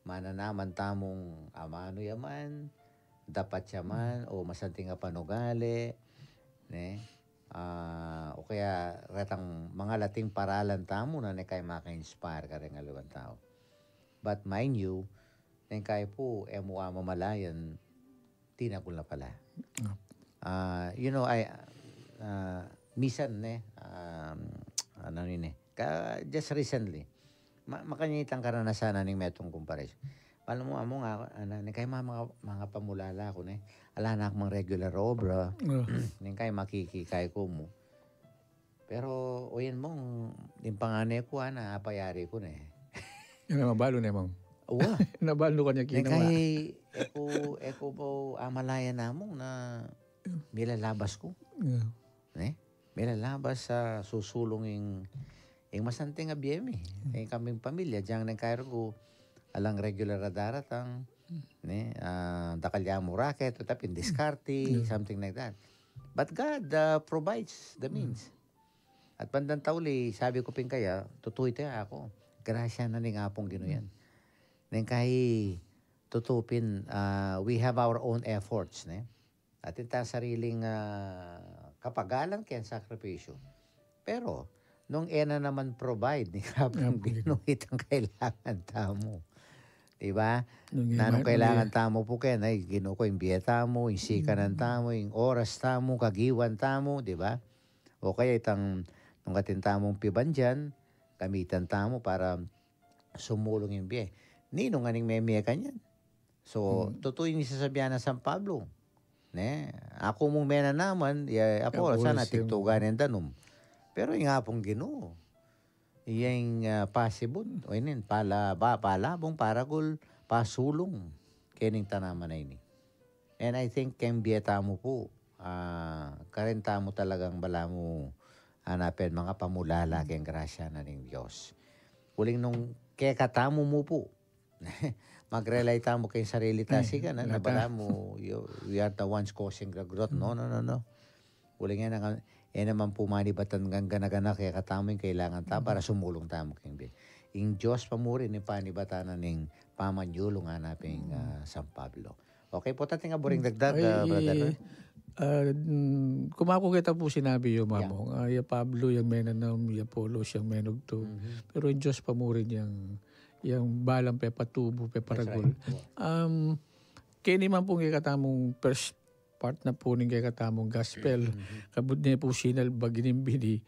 mananaman tamung amanu ya man, dapat ya man, o masanting a panugali, ne? Ah, o kaya retang mangalating paralan tamu na neng kai maka-inspire kareng aliwang tau. But mind you, neng kai pu, e mu mamalayan, tinagul na pala. Ah, you know, I, ah, misan, ne, um, ano yun, e, ka, just recently, ma-, makanyan itang karanasan na ning metung kumpares. Alam mu, amu nga, ana, neng kai ma-, manga-, mangapamulala ku, ne, ala na ku mang regular obra, neng kai makikikay ku mu. Pero, o yan mong, ing pangane ku, ana, apayari ku ne. Yan ang mabalu ne, Mang. Awa. Nabalu ka niya Neng kinawa. Kai, e ku, e ku bo amalayan namung na milalabas ku. Yeah. Ne? Milalabas sa susulung ing, ing masanting a bie mi. Ing kaming pamilya, diyang neng kai ku, alang regular a daratang, ne? Ah, dakal ya mu raket, o tapin diskarte, Yeah. something like that. But God, uh, provides the Mm. means. At bandang tauli, sabi ku pin kaya, tutu ita aku. Grasya na ning Apung Ginu yan. Neng kai, tutu pin, ah, we have our own efforts, ne? Atin tang sariling, ah, kapagalan ken sakripisyu. Pero, nung e na naman provide ning Apung Apung Ginu. Ginu itang kailangan tamu. Diba? Nung Nanung iba-, kailangan nung i- tamu pu ken, ay, Ginu ku, ing bie tamu, ing sikanan Mm. tamu, ing oras tamu, kagiwan tamu, diba? O kaya itang, nung atin tamung pibandian, gamitan tamu para sumulung ing bie. Ninung ngan ing meme kanyan? So, Mm. tutu ing sasabian nang San Pablo, ne? Aku mung menanaman, ya, Apolos, Apolos sana yan. Tigtugan neng danum. Pero ing Apung Ginu, iya ing, ah, pasibut, o inin, pala-, ba-, palabung, paragul, pasulung, kening tanaman a ini. And I think keng bie tamu pu, ah, karin tamu talagang balamu anapen mangapamulala keng grasya na ning Dios. Uling nung kekatamu mu pu, mag-rely tamu keng sarili ta, Ay, sika na, na nata. Balamu, you, we are the ones causing the growth. No, no, no, no. Uling yan, ang, yan naman pu manibatan ngan gana-gana kekatamu ing kailangan ta para sumulung tamu keng bie. Ing Dios pa mu rin ing panibatan na ning pamanyulung, anapen, ah, San Pablo. Okay pu, atin ka buring dagdag, ah, brother, no? Ah, mm, kumaku kita pu sinabi yu, Yeah. Mamong. Ah, ya Pablo yang menanam, ya Apolos yang menugtug. Mhm. Pero ing Dios pa mu rin yang, yang balang pepatubu, That's peparagul. Right. Yeah. Um, keni man pu ing kekatamung first part na pu ning kekatamung gospel. Mhm. Kabud ne pu sinalbag ining bini,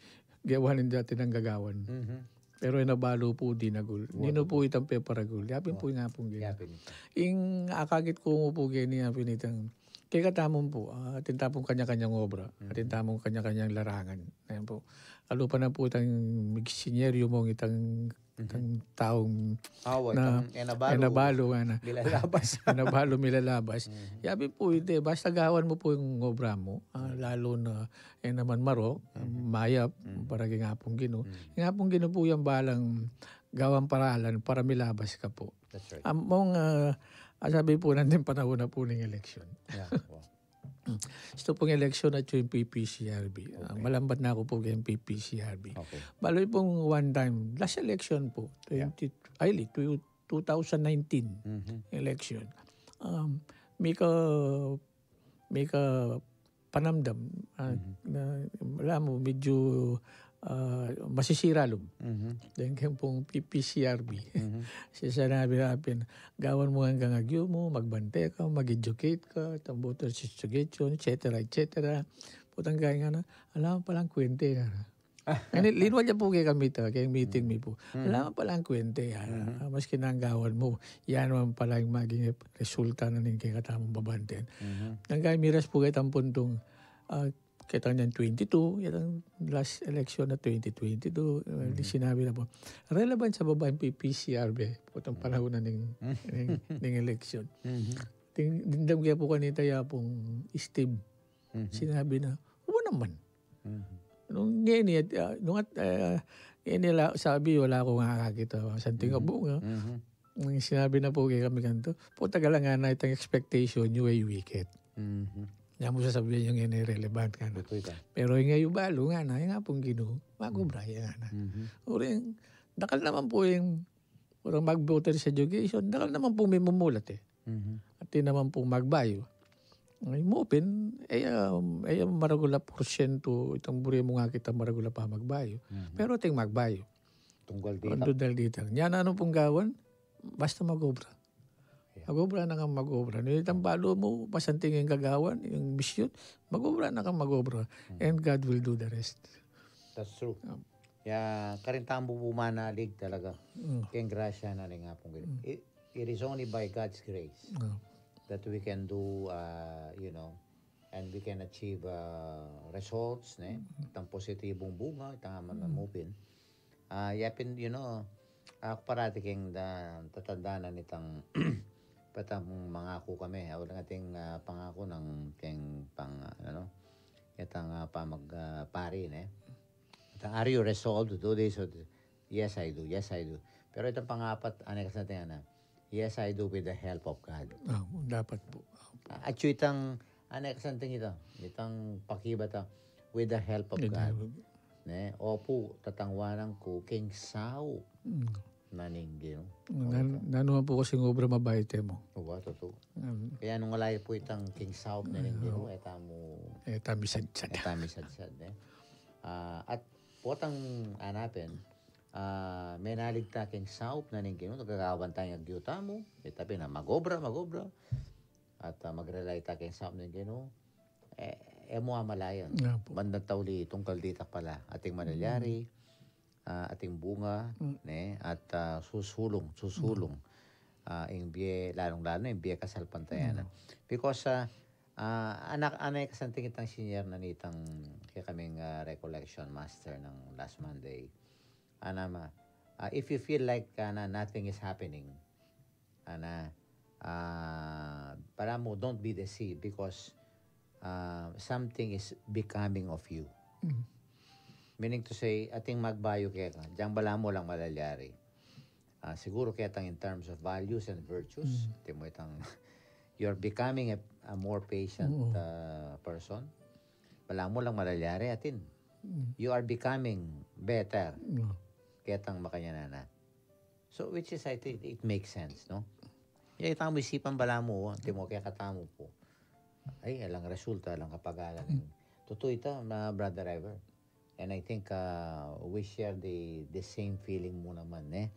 gawa ning dati nang gagawan. Mhm. Pero e na balu pu dinagul. Wonderful. Ninu pu itang peparagul? Yapin pu ing Apung Ginu. Yapin ita. Ing akakit ku mu pu keni, yapin itang kekatamu pu, ah, atin ta pung kanya-kanyang obra, Mhm. atin ta pung kanya-kanyang larangan. Ayan pu. Kalupa na pu itang misyonaryu mung itang Mhm. itang taung Awa, na itang e na balu, e na balu, ngana. Milalabas. E na balu milalabas. Mhm. Yapin pu, iti, basta gawan mu pu ing obra mu, ah, Mhm. lalu na, e naman marok, Mhm. mayap, Mhm. para keng Apung Ginu. Mhm. Ing Apung Ginu pu yang balang gawan paralan para milabas ka pu. That's right. Am-, mung, ah, ah, sabi pu nandin panahun na pu ning eleksyon. Yeah, wow. Istu pung eleksyon atyu ing P P C R B. Ah, Okay. malambat na ku pu keng P P C R B. Okay. Balu pung one time, last election pu, Yeah. twenty, ay, li-, tw-, two thousand nineteen Mhm. election. Um, mika, mika panamdam, ah, Mhm. na, alam mo, medyo ah, masisira lub. Mhm. Deng keng pung P P C R B. Mhm. Sinasabi na pin, gawan mu ngan kang agyu mu, magbante ka, mag-educate ka, tambutan sa education, et cetera, et cetera. Potang gaya ngana, ala mu palang kwente, ngana. Ngana, linwal ya pu kekami ta, keng meeting mi pu. Mhm. Ala mu palang kwente, ngana. Mhm. Ah, maski na gawan mu, yan naman pala ing maging resulta na ning kekatamung babanten. Mhm. Nang gaya miras pu ketang puntung, ah, ketang nyan twenty-two, ketang last election na twenty twenty-two, uh, di Mhm. sinabi na pu, relevant sa baba ing P P C R B, potang Mhm. panahun na ning, Mhm. ning, ning election. Mhm. Ding-, dimdam ke pu kanita ya pung Steve. Mhm. Sinabi na, "Wa naman." Mhm. Nung ngeni, ah, nung at, ah, ngeni la, sabi, wala kung nakakita, santing Mhm. abunga. Mhm. Nung sinabi na pu kekami kanto, "Puta, galang ngana itang expectation yu, e yu ikit." Mhm. Nya mu sasabian yu ngeni relevant, ngana. Betul ka. Pero ing e yu balu, ngana, ing Apung Ginu, mag-obra ya, ngana. Mhm. Uling, dakal naman pu ing, uling mag-voter sa education, dakal naman pu mimumulat, e. Mhm. Atin naman pung magbayu. Ay, mu pin, e ya, e ya maragul a porsyentu, itang buri mung akit a maragul a pamagbayu. Mhm. Pero ating magbayu. Tunggal dita. Tunggal dita. Nya nanu pung gawan, basta mag-obra. Yeah. Mag-obra na kang mag-obra. Nung itang balu mu, masanting ing gagawan, ing misyon, mag-obra na kang mag-obra. Mhm. And God will do the rest. That's true. Um, Ya, karin tamu pu manalig talaga. Mm. Keng grasya na ning Apung Ginu. Mm. It, it is only by God's grace Mm. that we can do, uh, you know, and we can achieve, ah, results, ne? Itang positibong bunga, itang aman na mupin. Ah, yapin, you know, aku parati keng da-, tatandanan itang, patang mangaku kami. Awa lang ating, ah, pangaku nang keng pang, ah, ano, itang, ah, pamag-, ah, pari, ne? Itang, "Are you resolved to do this or this?" "Yes, I do. Yes, I do." Pero itang pangapat, ane kasanting na, "Yes, I do with the help of God." Ah, dapat po. Ah, po. Ah, at yung itang, ane kasanting ita, itang pakibat, ah, "With the help of God." With the help of Ne? "Opu, tatangwanan ku keng saup Mm. na ning Ginu." Nan-, nanu man po kasing obra mabayat e mu. Uwa, tutu. Mm. Kaya nung alay po itang keng saup na ning Ginu, e tamu, e tamu misadsad. E tamu misadsad, ne? Ah, at potang anapin, ah, menalig ta keng saup na ning Ginu, gagawan tayang agyu tamu, e tamu pin a magobra, magobra, at, ah, mag-rely ta keng saup na ning Ginu, e, e mu amalayan. Nga po. Bandang tauli, tungkal dita pala, ating manalyari, ah, ating bunga, Mm. ne, at, ah, susulung, susulung, ah, ing bie, lalung-lalu na ing bie kasalpantayanan. Mm. Because, ah, ah, anak, anay kasanting itang senior na nitang kekaming, ah, recollection master nang last Monday. Ana ma, ah, if you feel like, ah, na nothing is happening, ana, ah, balamu, don't be deceived because, ah, something is becoming of you. Mm. Meaning to say, ating magbayu keka, diyang balamu lang malalyari. Ah, siguru ketang in terms of values and virtues, Mm. atin mu itang, you're becoming a, a more patient, Oo. ah, person. Balamu lang malalyari atin. Mm. You are becoming better. Mm. Ketang makanyan na. So, which is, I think, it makes sense, no? Ya, ita mu isipan balamu, atin mu kekatamu pu. Ay, alang resulta, alang kapagalan. Mm. Tutu ita, ma-, Brother Ever. And I think, uh, we share the, the same feeling mu naman, eh.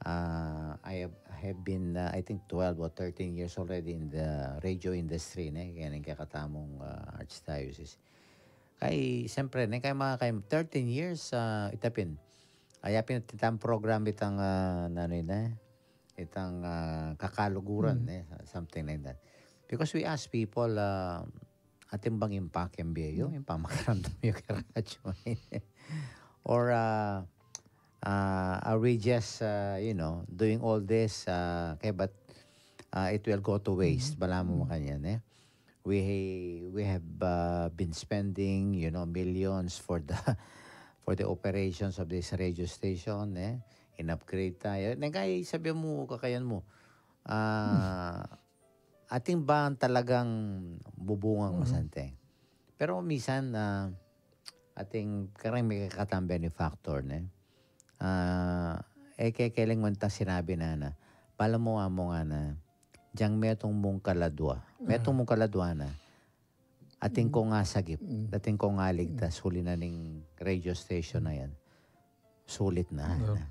Uh, I have, I have been, uh, I think, twelve or thirteen years already in the radio industry, ne? Kaya ning kekatamung, uh, archdiocese. Kay, siyempre, ne, kay mga, kay thirteen years, uh, ita pin. Ay, apin, itang program, itang, uh, nanu yun, eh? Itang, uh, kakaluguran, Mm. eh? Something like that. Because we ask people, uh, atin bang impact ing bie yu, Mm. ing pamakiramdam yu keng radyo? Or, uh, uh, are we just, uh, you know, doing all this, uh, kaya but, uh, it will go to waste? Mm. Balamu Mm. makanyan, eh. We, we have, uh, been spending, you know, millions for the, for the operations of this radio station, eh. In-upgrade tayo. Neng kay sabi mu, kakayan mu, ah, Mm. atin bang talagang bubungang Mm. masante? Pero minsan, ah, atin kareng mekekatang benefactor, ne? Ah, e ke keling manta sinabi na na, balamu amu ngana, diyang metung mung kaladua. Ah. Metung mung kaladua na, atin Mm. kong asagip, Mm. atin kong aligtas, Mm. uli na ning radio station na yan. Sulit na, Yeah. na.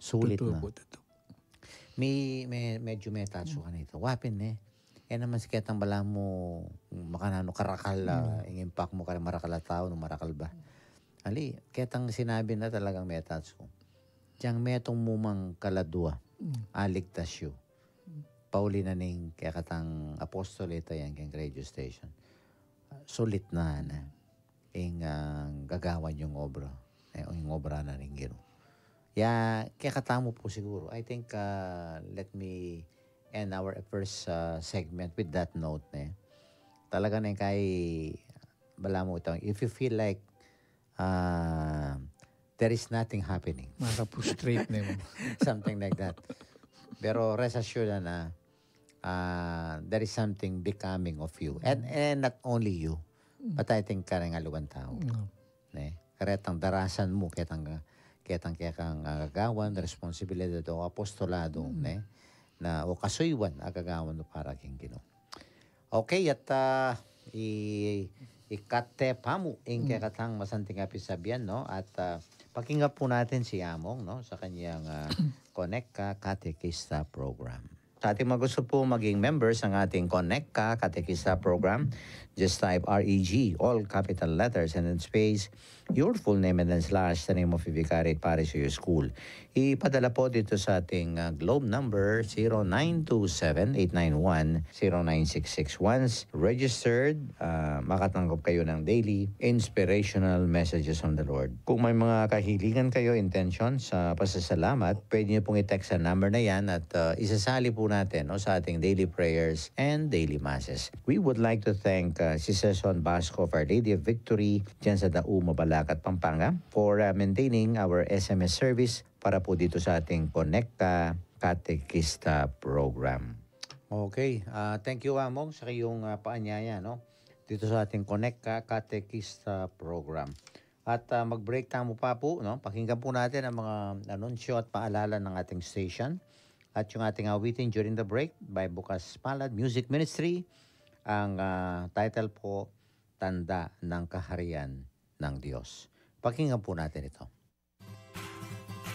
Sulit Tutu na. po, tutu. Mi, me-, medyo metatsu Mm. kanita. Wa pin, eh. E naman si ketang balamu, makananu karakal, ah, Mm. ing impact mu kareng marakal a tau, nung marakal ba. Ali, ketang sinabi na talagang metatsu. Diyang metung mu mang kaladua, Mm. aligtas yu. Mm. Pauli na ning kekatang apostolate yan keng radio station. Sulit na, na. Ing, ah, gagawan yung obra, eh, ing obra na ning Ginu. Ya, kekatamu pu siguru. I think, ah, let me end our first, ah, segment with that note, ne? Talaga na kay, balamu ito, if you feel like, ah, there is nothing happening. Maka-frustrate na yun. Something like that. Pero rest assured na, ah, there is something becoming of you. And, Mm. and not only you, Mm. but I think kareng aliwang tau. Mm. Ne? Karetang darasan mu, ketang, ketang kekang, ah, gagawan, responsibilidad o apostolado, Mm. ne? Na, o kasuyuan, a gagawan mu para keng Ginu. Okay, at, ah, i-, ikate pa mu ing Mm. kekatang masanting a pisabian, no? At, ah, pakinggan po natin si Among, no? Sa kanyang, ah, Connect Ka Katekista Program. Sa ating mga gusto po maging members ng ating Connect Ka Katekista Program, just type R E G, all capital letters and then space, your full name and then slash the name of the Vicariate Parish or your school. Ipadala po dito sa ating, ah, Globe number, zero nine two seven eight nine one zero nine six six. Once registered, ah, makatanggap kayo ng daily inspirational messages from the Lord. Kung may mga kahilingan kayo, intention sa pasasalamat, pwede niyo pong i-text sa number na yan at, ah, isasali po natin, no, sa ating daily prayers and daily masses. We would like to thank, ah, si Sir Son Basco of Our Lady of Victory dyan sa Dauma, Balakat, Pampanga for, ah, maintaining our S M S service para po dito sa ating Konekta Katekista program. Okay. Ah, thank you, Among, sa iyong, ah, paanyaya, no? Dito sa ating Konekta Katekista program. At, ah, mag-break tayo pa po, no? Pakinggan po natin ang mga anunsyo at paalala ng ating station. At yung ating awitin during the break by Bukas Palad Music Ministry. Ang, ah, title po, Tanda ng Kaharian ng Diyos. Pakinggan po natin ito.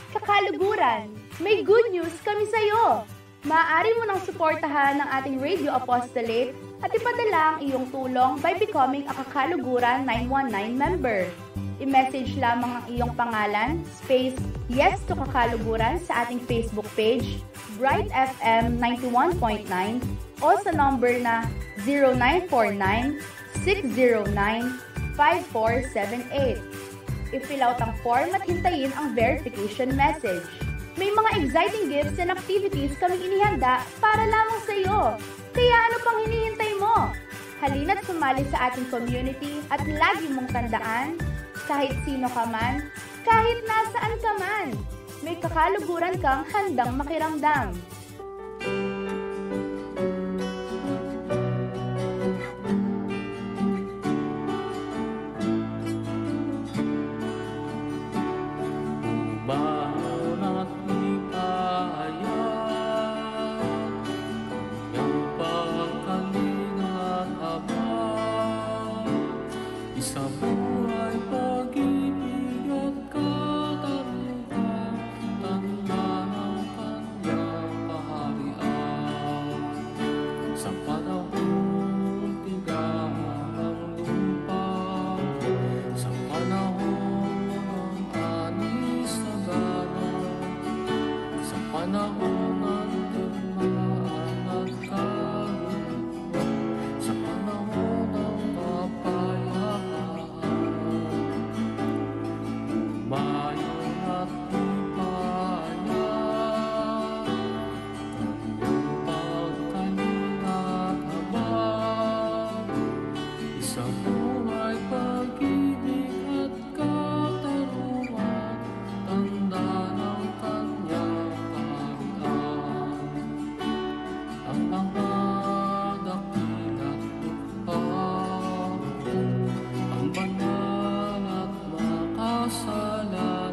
Kakaluguran, may good news kami sa'yo! Maaari mo nang suportahan ang ating Radio Apostolate at ipadala ang iyong tulong by becoming a Kakaluguran nine one nine member. I-message lamang ang iyong pangalan, space, yes to Kakaluguran sa ating Facebook page, Bright F M ninety-one point nine, o sa number na zero nine four nine, six zero nine, five four seven eight. I-fill out ang form at hintayin ang verification message. May mga exciting gifts and activities kaming inihanda para lamang sa iyo. Kaya ano pang hinihintay mo? Halina't sumali sa ating community at lagi mong tandaan, kahit sino ka man, kahit nasaan ka man, may Kakaluguran kang handang makiramdam. Bangon at lipaya, kanyang pagkalinga at habag, isabuhay pag-ibig at katarungan, tanda ng kanyang kaharian. Sa panahon ng tigang ng lupa, sa panahon ng anis na gana, sa panahon ng digmaan at kaluluwa, sa panahon ng kapayapaan, umayon at lipaya, kanyang pagkalinga at habag, isabuhay pag-ibig at katarungan, tanda ng kanyang kaharian. Ang mga dakila't lukhaon, ang banal at makasalanan,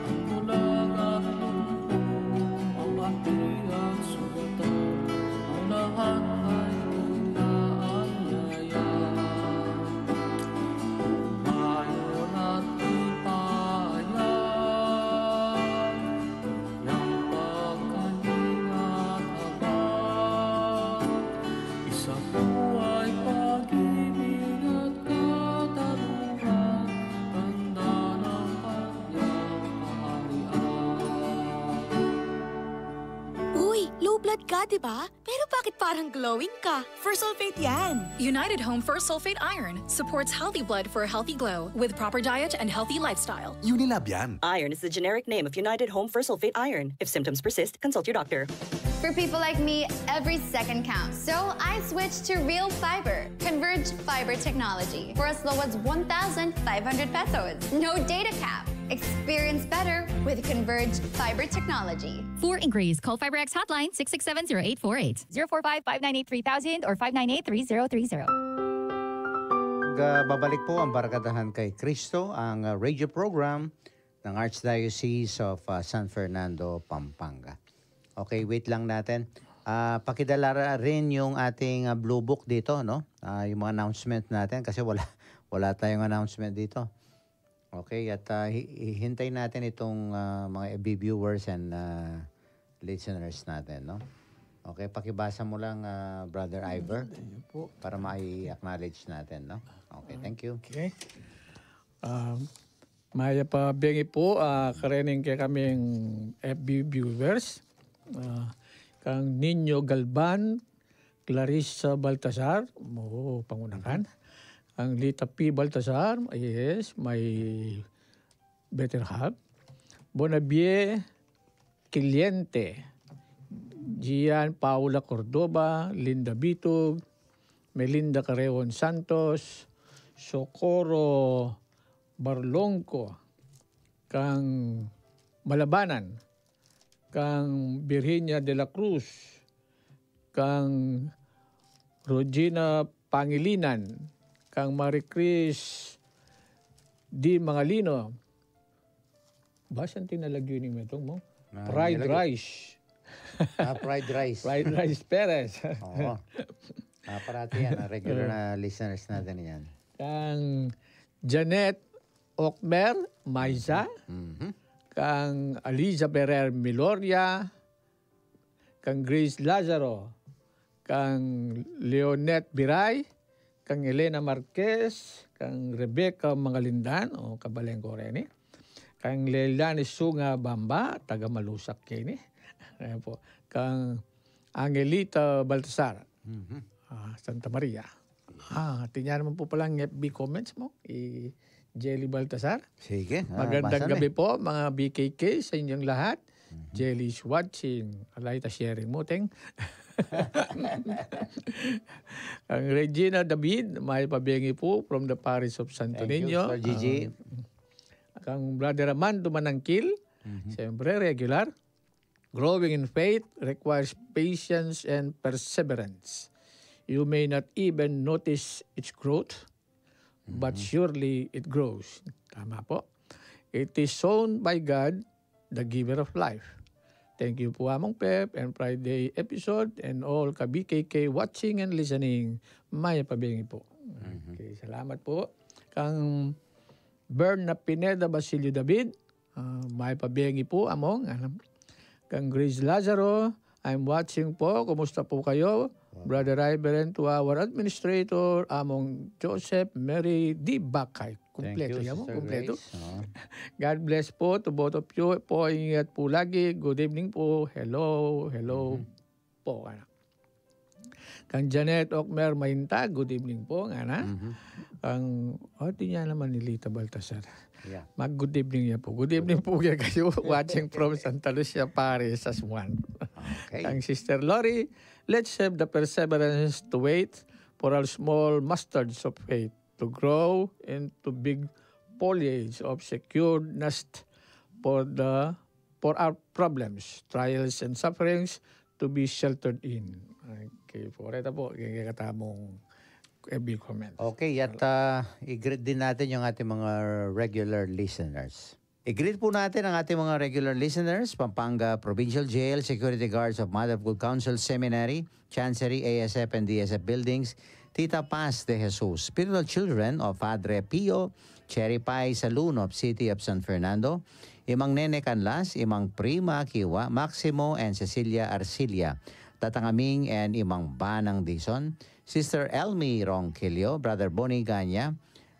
ang bulag at lugpo, ang api at sugatan, ang lahat ay inaanyaya. Umayon at lipaya, kanyang pagkalinga at habag, isabuhay pag-ibig at katarungan, tanda ng kanyang kaharian. Uy, low blood ka, di ba? Pero bakit parang glowing ka? Fersulfate yan! United Home Fersulfate Iron supports healthy blood for a healthy glow with proper diet and healthy lifestyle. Unilab yan. Iron is the generic name of United Home Fersulfate Iron. If symptoms persist, consult your doctor. For people like me, every second counts. So I switched to Real Fiber, Converge Fiber Technology, for as low as one thousand five hundred pesos. No data cap. Experience better with Converge Fiber Technology. For inquiries, call FiberX hotline six six seven, zero eight four eight, zero four five, five nine eight, three thousand or five nine eight, three zero three zero. Ga-, babalik po ang Barkadahan kay Kristo, ang, ah, radio program ng Archdiocese of, ah, San Fernando, Pampanga. Okay, wait lang natin. Ah, pakidala ra-, rin yung ating, ah, blue book dito, no? Ah, yung mga announcement natin kasi wala, wala tayong announcement dito. Okay, at, ah, hi-, hihintay natin itong, ah, mga F B viewers and, ah, listeners natin, no? Okay, pakibasa mo lang, ah, Brother Ivor, Ayun po. Para ma-acknowledge natin, no? Okay, thank you. Okay. Ah, mayap a bengi pu, ah, karening kekaming F B viewers. Ah, kang Nino Galban, Clarissa Baltasar, o, pangunakan. Kang Lita P Baltasar, yes, my better half. Bonavie Cliente, Gian Paula Cordova, Linda Bitug, Melinda Carreon Santos, Socorro Barlongco, kang Malabanan, kang Virginia de la Cruz, kang Rogina Pangilinan, kang Marie Chris D Mangalino. Basan ti nalagyu ning metung mu? Ah, fried nalagyu. Rice. Ah, fried rice. Fried rice Perez. Oo. Ah, parati yan, ah, regular na listeners natin yan. Kang Janet Okmer Maiza, Mhm. kang Aliza Ferrer Miloria, kang Grace Lazaro, kang Leonette Biray, kang Elena Marquez, kang Rebecca Mangalindan, o, kabaleng ko reni, kang Leilani Sunga Bamba, taga Malusak keni. Ayan po. Kang Angelita Baltasar, Mhm. ah, Santa Maria. Ah, tingnan naman po palang F B comments mo. I Jelly Baltasar. Sige, ah, Magandang basa na gabi eh. po, mga B K K, sa inyong lahat. Mhm. Jelly is watching. Alay ta sharing mo, Teng. Kang Regina David, may pabengi po from the parish of Santo Thank you, Niño. Sir Gigi. Ah, kang Brother Armando Manangkil, Mhm. siyempre, regular. Growing in faith requires patience and perseverance. You may not even notice its growth, but Mhm. surely it grows. Tama po. It is sown by God, the giver of life. Thank you po, Among Pep, and Friday episode, and all ka B K K watching and listening. May pabengi po. Mhm. Okay, salamat po. Kang Bern na Pineda Basilio David, ah, may pabengi po, Among. Ano? Kang Grace Lazaro, I'm watching po. Kumusta po kayo? Wow. Brother Reverend, to our administrator, Among Joseph Mary D. Bakay. Thank Kumpleto you, yan mo, Sister kumpleto. Grace. Oo. God bless po to both of you po. Ingat po lagi. Good evening po. Hello, hello Mhm. po. Ano? Kang Janet Okmer Mahinta, good evening po, ngana. Mhm. Kang, o, di niya naman ni Lita Baltasar. Yeah. Mag-good evening niya po. Good evening po kaya kayo. Watching from Santa Lucia Parish, Aswan. Okay. Kang Sister Lori, let's have the perseverance to wait for our small mustards of faith to grow into big foliage of secured nest for the, for our problems, trials, and sufferings to be sheltered in. Okay po. Reta po, kaya katamong F B comment. Okay, at, ah, i-greet din natin yung ating mga regular listeners. I-greet po natin ang ating mga regular listeners, Pampanga Provincial Jail, security guards of Mother of Good Counsel Seminary, Chancery, A S F and D S F buildings, Tita Paz de Jesus, spiritual children of Padre Pio, Cherry Pie Saloon of City of San Fernando, Imang Nene Canlas, Imang Prima Kiwa, Maximo and Cecilia Arcilia, Tatang Aming and Imang Banang Dizon, Sister Elmi Ronquillo, Brother Bonnie Ganya,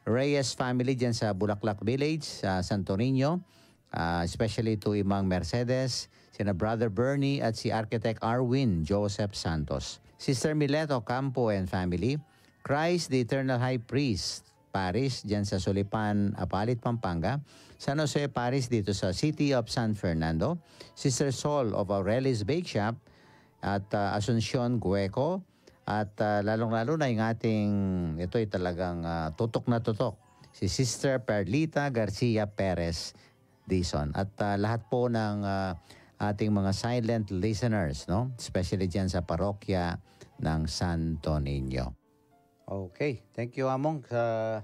Reyes family dyan sa Bulaklak Village, sa Santo Niño, ah, especially to Imang Mercedes, sina Brother Bernie at si Architect Arwin Joseph Santos. Sister Milet Ocampo and family, Christ the Eternal High Priest Parish dyan sa Sulipan, Apalit, Pampanga, San Jose Parish dito sa City of San Fernando, Sister Sol of Aurelius Bake Shop, at, ah, Asuncion Gueco, at, ah, lalong-lalo na yung ating, ito'y talagang, ah, tutok na tutok, si Sister Perlita Garcia Perez Dizon. At, ah, lahat po ng, ah, ating mga silent listeners, no? Especially dyan sa parokya ng Santo Niño. Okay. Thank you, Among, sa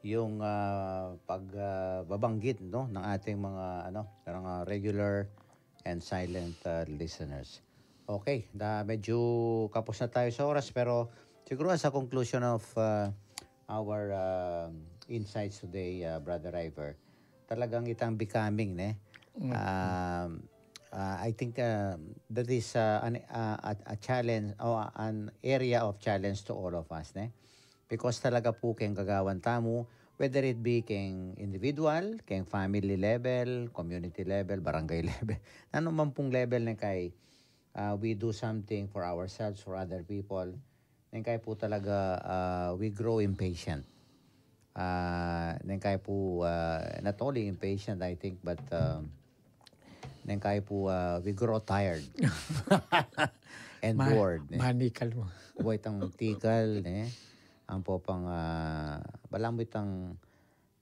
yung, ah, pag, ah, babanggit, no, ng ating mga, ano, ng, ah, regular and silent, ah, listeners. Okay, na medyo kapos na tayo sa oras, pero siguro as a conclusion of, ah, our, ah, insights today, ah, Brother Ivor, talagang itang becoming, ne? Mm. Um, ah, I think, ah, that is, ah, an, ah, a, a challenge o an area of challenge to all of us, ne? Because talaga po keng gagawan tamu, Whether it be keng individual, keng family level, community level, barangay level, nanu man pung level neng kai, uh, we do something for ourselves, for other people, neng kai pu talaga, uh, we grow impatient. Uh, neng kai pu, uh, not only impatient, I think, but, um, neng kai pu, uh, we grow tired and Ma- bored, ne? Manikal mo. Buhay tang tikal, ne? Ang popang, ah, balamu itang,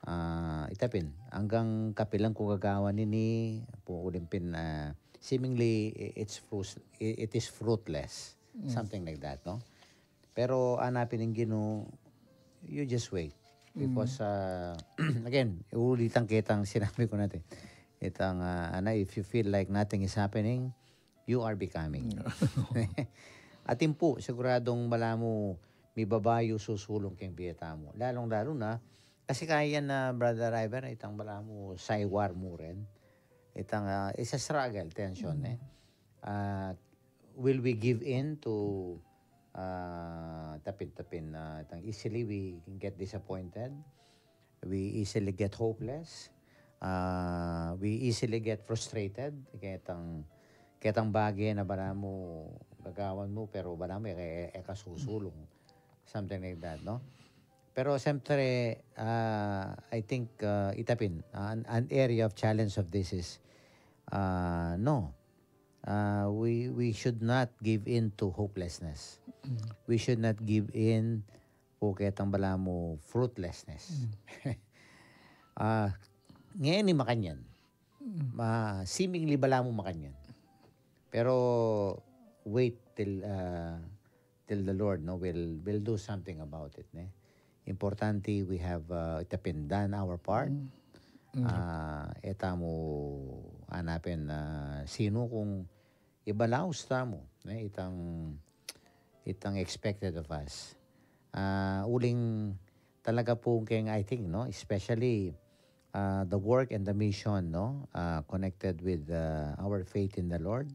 ah, itapin, anggang kapilan ku gagawan ini, pu uling pin, ah, seemingly i- it's frus- i- it is fruitless. Something like that, no? Pero anapin ing Ginu, you just wait. Because, ah, again, ulitan kitang sinabi ku natin. Itang, ah, ana, if you feel like nothing is happening, you are becoming. Atin pu, siguradung balamu, mibabayu susulung keng bie tamu. Lalung-lalu na, kasi kaya na, Brother Ivan, itang balamu, saywar mu rin. Itang, ah, it's a struggle, tension, eh. Ah, will we give in to, ah, tapin-tapin, ah, itang easily we can get disappointed? We easily get hopeless. Ah, we easily get frustrated. Ketang, ketang bage na balamu gagawan mu, pero balamu e, e, e ka susulung. Something like that, no? Pero siyempre, ah, I think, ah, itapin, ah, an, an area of challenge of this is, ah, no. Ah, we, we should not give in to hopelessness. We should not give in pu ketang balamu fruitlessness. Ah, ngeni makanyan. Ma, seemingly balamu makanyan. Pero wait till, ah, till the Lord, no, will, will do something about it, ne? Importante, we have, ah, itapin done our part. Ah, e tamu anapin, ah, sinu kung ibalaus tamu, ne, itang, itang expected of us. Ah, uling talaga pung keng, I think, no, especially, ah, the work and the mission, no, ah, connected with, ah, our faith in the Lord.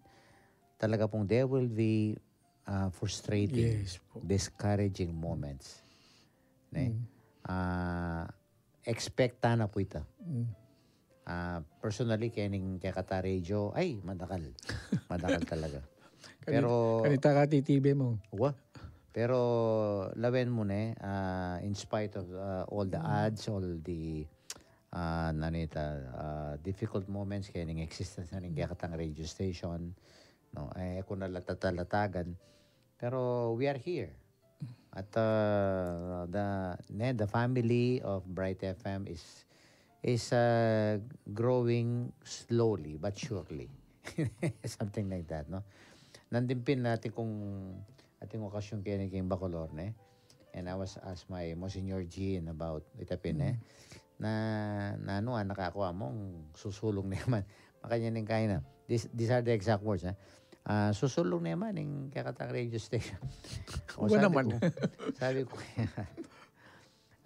Talaga pung there will be, ah, frustrating, Yes po. discouraging moments. Ne? Ah, expect ta na pu ita. Ah, personally, kening kekata radio, ay, madakal. Madakal talaga. Pero kanita ka titibe mo. Wa. Pero lawen mu ne, ah, in spite of, ah, all the odds, all the, ah, nanita, ah, difficult moments, kening existence na ning kekatang radio station, no? Eh, ku na latatalatagan. Pero we are here. At, uh, the, ne, the family of Bright F M is, is, uh, growing slowly but surely. Something like that, no? Nandin pin atin kung, atin kung okasyon keni king Bacolor, ne? And I was asked my Monsignor Jean about itapin, ne? Na, na ano, anak ako, among susulung naman. Makanya ning kaina. This, these are the exact words, ha? Ah, susulung naman ing kekatang radio station. O, Wa sabi naman. ko, sabi ko,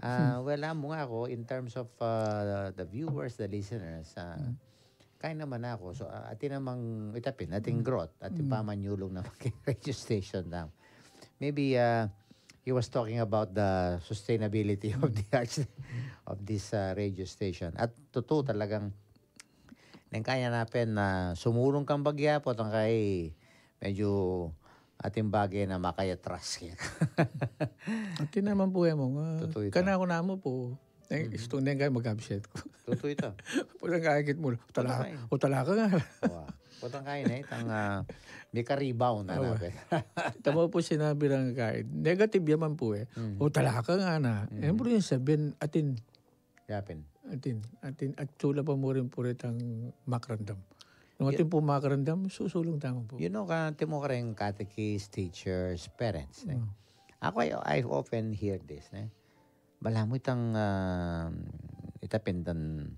ah, well, amo nga ako, in terms of, ah, the viewers, the listeners, ah, kaya naman ako. So, ah, atin namang itapin, ating growth, atin pamanyulung naman keng radio station na. Maybe, ah, he was talking about the sustainability of the arts, of this, ah, radio station. At totoo talagang neng kaya na pin na sumulung kang bagya, potang kai medyo atin bage na makayatras kaya. Atin naman pu e mu nga. Totoo ita. Kanakun namu pu. Eh, istung neng kaya mag-absent ku. Totoo ita. Potang kai kit mu. Utala, Potang kai. utala ka nga. Wa. Potang kai ne, itang, ah, mika-rebound na Awa. napin. Tama pu sinabi rang kai. Negative yaman pu e. Utala ka nga na. Eh, buri yung sabihin, atin, Yapin. Atin, atin, atsula pa mu rin pu ritang makarandam. Nung atin pu makarandam, susulung tamu pu. You know, ka, atin mu kareng catechist, teachers, parents, ne? Ako, I, I often hear this, ne? Balamu itang, ah, itapin dan,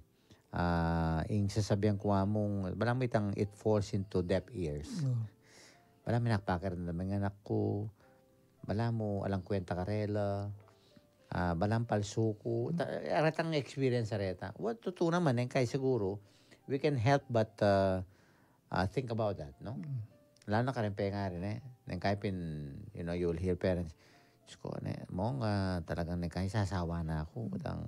ah, ing sasabian ku amung, balamu itang it falls into deaf ears. Balamu, minakpakiramdam ing anak ku, balamu alang kwenta karela, ah, balamu palsu ku. Ta-, aretang experience areta. Well, tutu naman, e kai siguru, we can help but, ah, ah, think about that, no? Lalo na kareng pengari, ne? Neng kai pin, you know, you will hear parents, "Diyos ko, ne, mong, ah, talagang neng kai sasawa na aku, utang,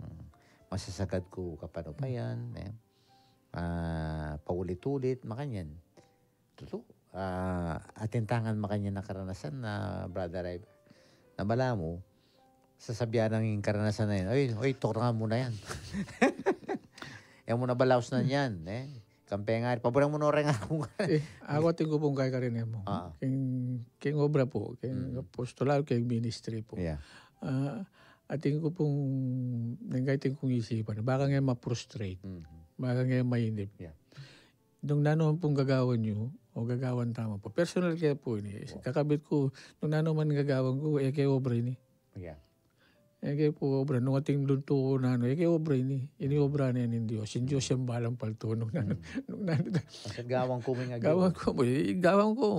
masasagad ku kapanupayan, eh. Ah, paulit-ulit, makanyan. Tutu, ah, atin tangan makanyan a karanasan na, Brother Ivan. Na balamu, sasabian nang ing karanasan na yan, "Oy, oy, tuknangan mu na yan." E mu na balausnan yan, eh. Kampe nga, paburan mu no reng aku nga. Eh, aku atin ku pung kaya karin e mu. Ah. King, king obra pu, king apostolado, king ministry pu. Yeah. Ah, atin ku pung, neng atin kung isipan, baka nga ma-frustrate. Mhm. Baka nga mainip. Yeah. Nung nanu man pung gagawan yu, o gagawan tamu pu. Personal kaya pu ini. Kakabit ku, nung nanu man gagawan ku, e ke obra ini. Yeah. E ke pu obra, nung atin luntu ku nanu, e ke obra ini. Ini obra na ning Dios. Ing Dios yang balang paltu, nung nanu, nung nanu. Kasi gawan ku, may nga gawan ku, eh, gawan ku.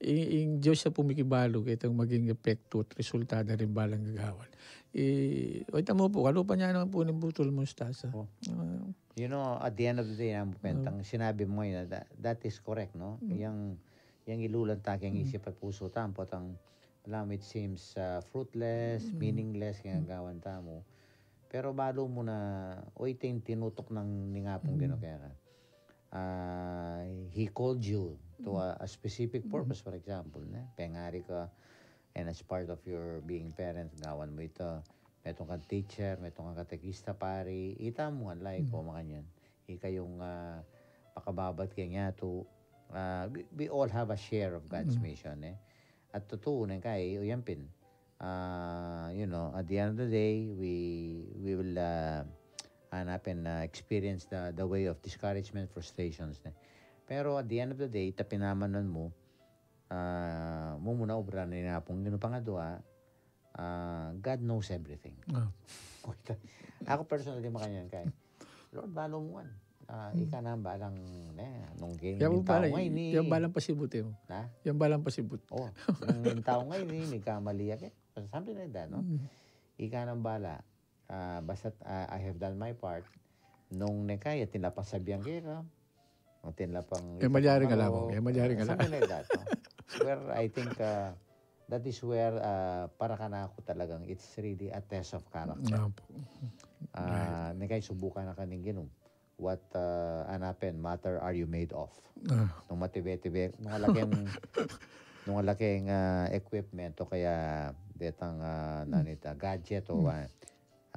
Ing, ing Dios ya pu mikibalu, ketang maging epektu at resulta na rin balang gagawan. Eh, o, ita mu pu, kalupa niya naman pu ning butul mustasa. Oh. Ah, You know, at the end of the day, ang kwentang sinabi mo ngayon, that, that is correct, no? Yang, yang ilulan ta keng isip at pusu ta, ang potang, alam, it seems, uh, fruitless, meaningless, kaya gawan tamu. Pero balu mu na, o, ito yung tinutok ng ningapong Ginu kaya ka. Ah, he called you to a, a specific purpose, for example, ne? Pengari ka, and as part of your being parent, gawan mo ito, metung kang teacher, metung kang katekista, pari, ita mu ngan, like, o makanyan. Ika yung, ah, makababat keng yatu, ah, we, we all have a share of God's mission, eh. At tutu, neng kai, o yan pin. Ah, you know, at the end of the day, we, we will, ah, hanapin, ah, experience the, the way of discouragement, frustrations, ne. Pero at the end of the day, tapinaman mu, ah, mumuna obra na ning Apung Ginu pangadua, ah, God knows everything. Ah. Aku personally makanyan kay, "Lord, balu mu ngan. Ah, ika na balang, ne, nung king tau bala, ngayon, eh." Yang balang pasibut, eh. Na? Yang balang pasibut. Oh, nung king tau ngayon, eh, nagkamali ya ke. Something like that, no? Ika na bala. Ah, basta, ah, I have done my part. Nung ne kaya, atin la pang sabian keka. Atin la pang, eh, malyari nga lamang, eh, malyari nga lamang. Something like that, no? Where I think, ah, that is where, ah, para kanaku talagang it's really a test of character. Nga po. Ah, ne kaya subukan na ka ning Ginu. What, ah, hanapin, matter are you made of? Ah. Nung matibe-tibe, nung ala keng, nung ala keng, ah, equipment o kaya detang, ah, nanita, gadget o, ah,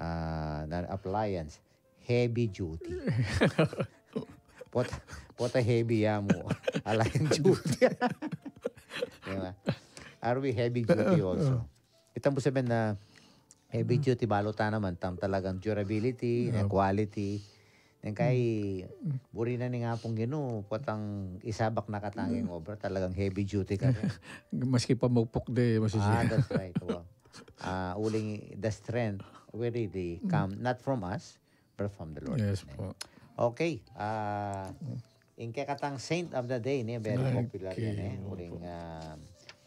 ah, nan appliance, heavy duty. Pota, pota heavy ya mu. Ala yang duty. Diba? Are we heavy duty also? Itang mu sabian na heavy duty, balu ta naman, tang talagang durability, ne, quality. Neng kai, buri na ning Apung Ginu, potang isabak na katang ing obra, talagang heavy duty ka. Maski pamukpuk de, masisi. Ah, that's right. Wow. Ah, uling the strength will really come not from us, but from the Lord. Yes po. Okay. Ah, ing kekatang saint of the day, ne, very popular yan, eh. Uling, ah,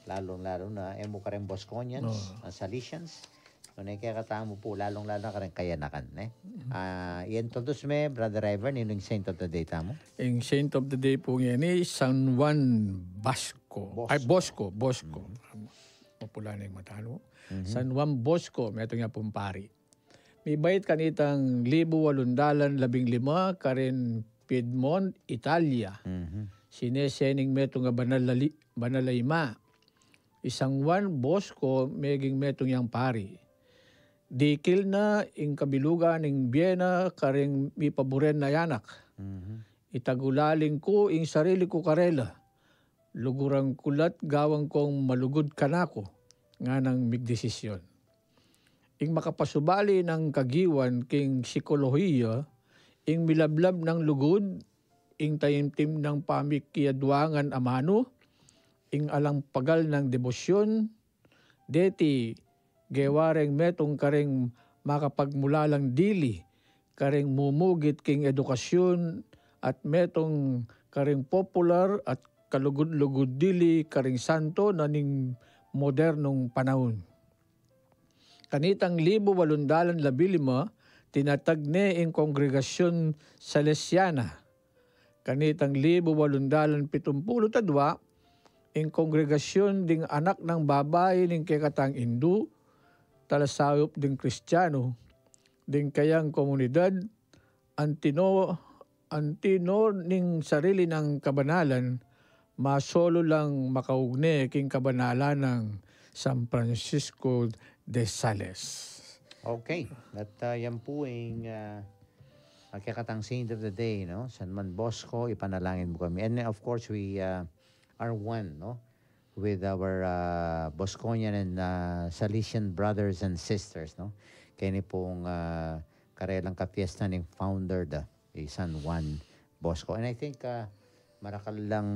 lalung-lalu na, e mu kareng Bosconians, ah, Salesians. Nune kekatamu pu, lalung-lalu na kareng kayanakan, ne. Ah, i-introduce me, Brother Ivan, ninu ing saint of the day tamu? Ing saint of the day pu ngeni, San Juan Basco. Ay, Bosco, Bosco. Mapula na ing mata, no? San Juan Bosco, metung ya pung pari. Mibait kanitang libu walung dalan labing lima karin Piedmont, Italia. Sinese ning metung a banal a li-, banal a ima. I San Juan Bosco meging metung yang pari. Dikil na ing kabilugan ning bie na karing mipaburen a anak. Itagulaling ku ing sarili ku karela. Luguran ku la't gawan kong malugud kanaku, nganang migdesisyon. Ing makapasubali nang kagiwan king sikolohiya, ing milablab nang lugud, ing taimtim nang pamikiadwangan a manu, ing alang pagal nang debosyon, deti gewa reng metung karing makapagmulalang dili, karing mumugit king edukasyon, at metung karing popular at kalugud-lugud dili karing santo na ning modernong panaun. Kanitang libu walung dalan labi lima, tinatag ne ing Kongregasyon Salesiana. Kanitang libu walung dalan pitumpulu't adwa, ing kongregasyon ding anak nang babai ning kekatang Indu, talasaup ding Kristiano, ding kayang komunidad, ang tino-, ang tinor ning sarili nang kabanalan, masolo lang makaugne king kabanalan nang San Francisco de Sales. Okay. At ah, yan po ing ah, ang kekatang saint of the day, no? San Man Bosco, ipanalangin mo kami. And of course, we ah, are one, no? With our ah, Bosconian and ah, Salesian brothers and sisters, no? Kaya ni pong ah, karelang kapiesta ning founder da, i San Juan Bosco. And I think ah, marakal lang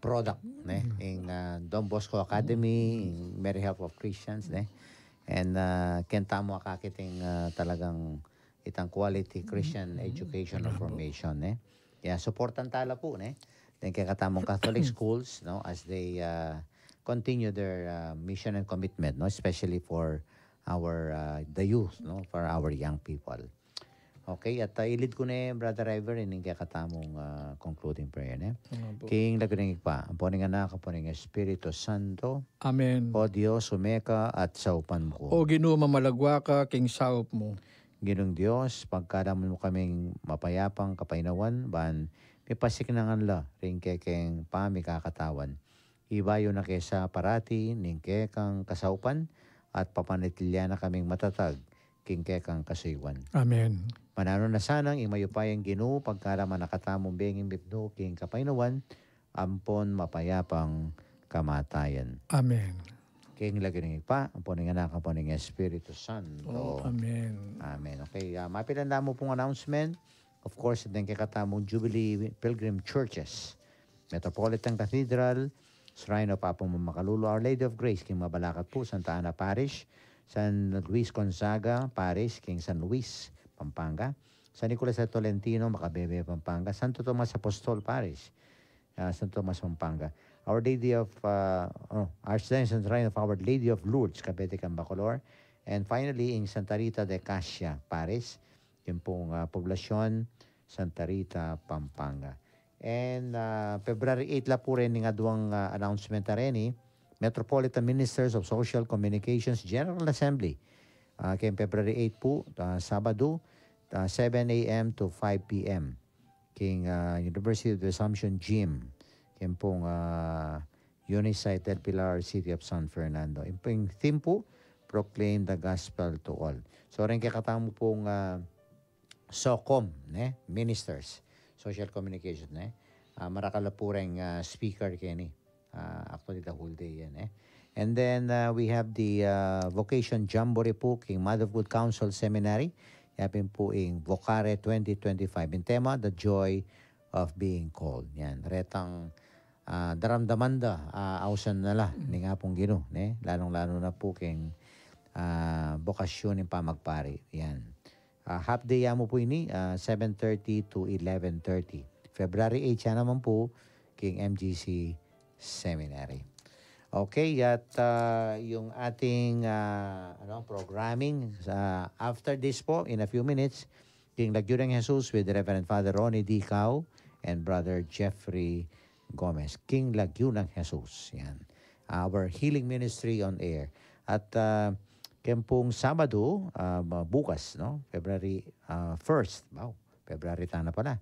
product, ne? Ing ah, Don Bosco Academy, ing Merry Help of Christians, ne? And ah, kenta mo akakit ing ah, talagang itang quality Christian education or formation, ne? Yeah, supportan tala po, ne? Then kaya katamong Catholic schools, no, as they ah, continue their ah, mission and commitment, no, especially for our ah, the youth, no, for our young people. Okay, at ah, ilid ku ne, Brother Ivor, ining kekatamung ah, concluding prayer, ne? King lagyu ning Ibpa, ampo ning Anak, ampo ning Espiritu Santo. Amen. O Dios, umeka at saupan mu ku. O Ginu, mamalagwa ka king saup mu. Ginung Dios, pagkalaman mu kaming mapayapang kapainawan, ban mipasiknangan la ring kekeng pamikakatawan. Ibayu na ke sa parati ning kekang kasaupan at papanatilian na kaming matatag king kekang kasuyuan. Amen. Mananu na sanang ing mayupayang Ginu, pagkalaman na katamung benging mibnu king kapainawan, ampon mapayapang kamatayan. Amen. King lagyu ning Ibpa, ampon ning Anak, ampon ning Espiritu Santo. Oh, amen. Amen. Okay, ah, mapilan na mu pung announcement. Of course, deng kekatamung Jubilee Pilgrim Churches, Metropolitan Cathedral, Shrine of Apo Mamakalulu, Our Lady of Grace, king Mabalacat pu, Santa Ana Parish, San Luis Gonzaga Parish, king San Luis, Pampanga, San Nicolas de Tolentino, Macabebe, Pampanga, Santo Tomas Apostol Parish, ah, Santo Tomas, Pampanga, Our Lady of, ah, oh, Archdiocese Shrine of Our Lady of Lourdes, Cabete, Bacolor, and finally, ing Santa Rita de Casia Parish, king pung ah, poblasyon, Santa Rita, Pampanga. And ah, February eight la pu reni ing aduang ah, announcement a reni, Metropolitan Ministers of Social Communications General Assembly. Ah, king February eight pu, ah, Sabado, ah, seven a m to five p m. King ah, University of the Assumption Gym. King pung ah, Unisite del Pilar, City of San Fernando. Ing pung theme pu, Proclaim the Gospel to All. So, reng kekatamu pung ah, SOCOM, ne? Ministers, Social Communication, ne? Ah, marakal la pu reng ah, speaker keni. Ah, actually, the whole day yan, eh. And then ah, we have the ah, Vocation Jamboree pu king Mother of Good Counsel Seminary. Yapin pu ing Vocare twenty twenty-five. Ing tema, The Joy of Being Called. Yan. Retang ah, daramdaman da, ah, ausan na la ning Apung Ginu, ne? Lalung-lalu na pu king ah, bokasyon ning pamagpari. Yan. Ah, half day ya mu pu ini, ah, seven thirty to eleven thirty. February eight ya naman pu, king M G C Seminary. Okay, at ah, yung ating ah, ano, programming sa after this po, in a few minutes, King Lagyu ng Jesus with Reverend Father Ronnie D. Cao and Brother Jeffrey Gomez. King Lagyu ng Jesus. Yan. Our healing ministry on air. At ah, kempung Sabado, ah, bukas, no? February ah, first. Wow, February tana pala.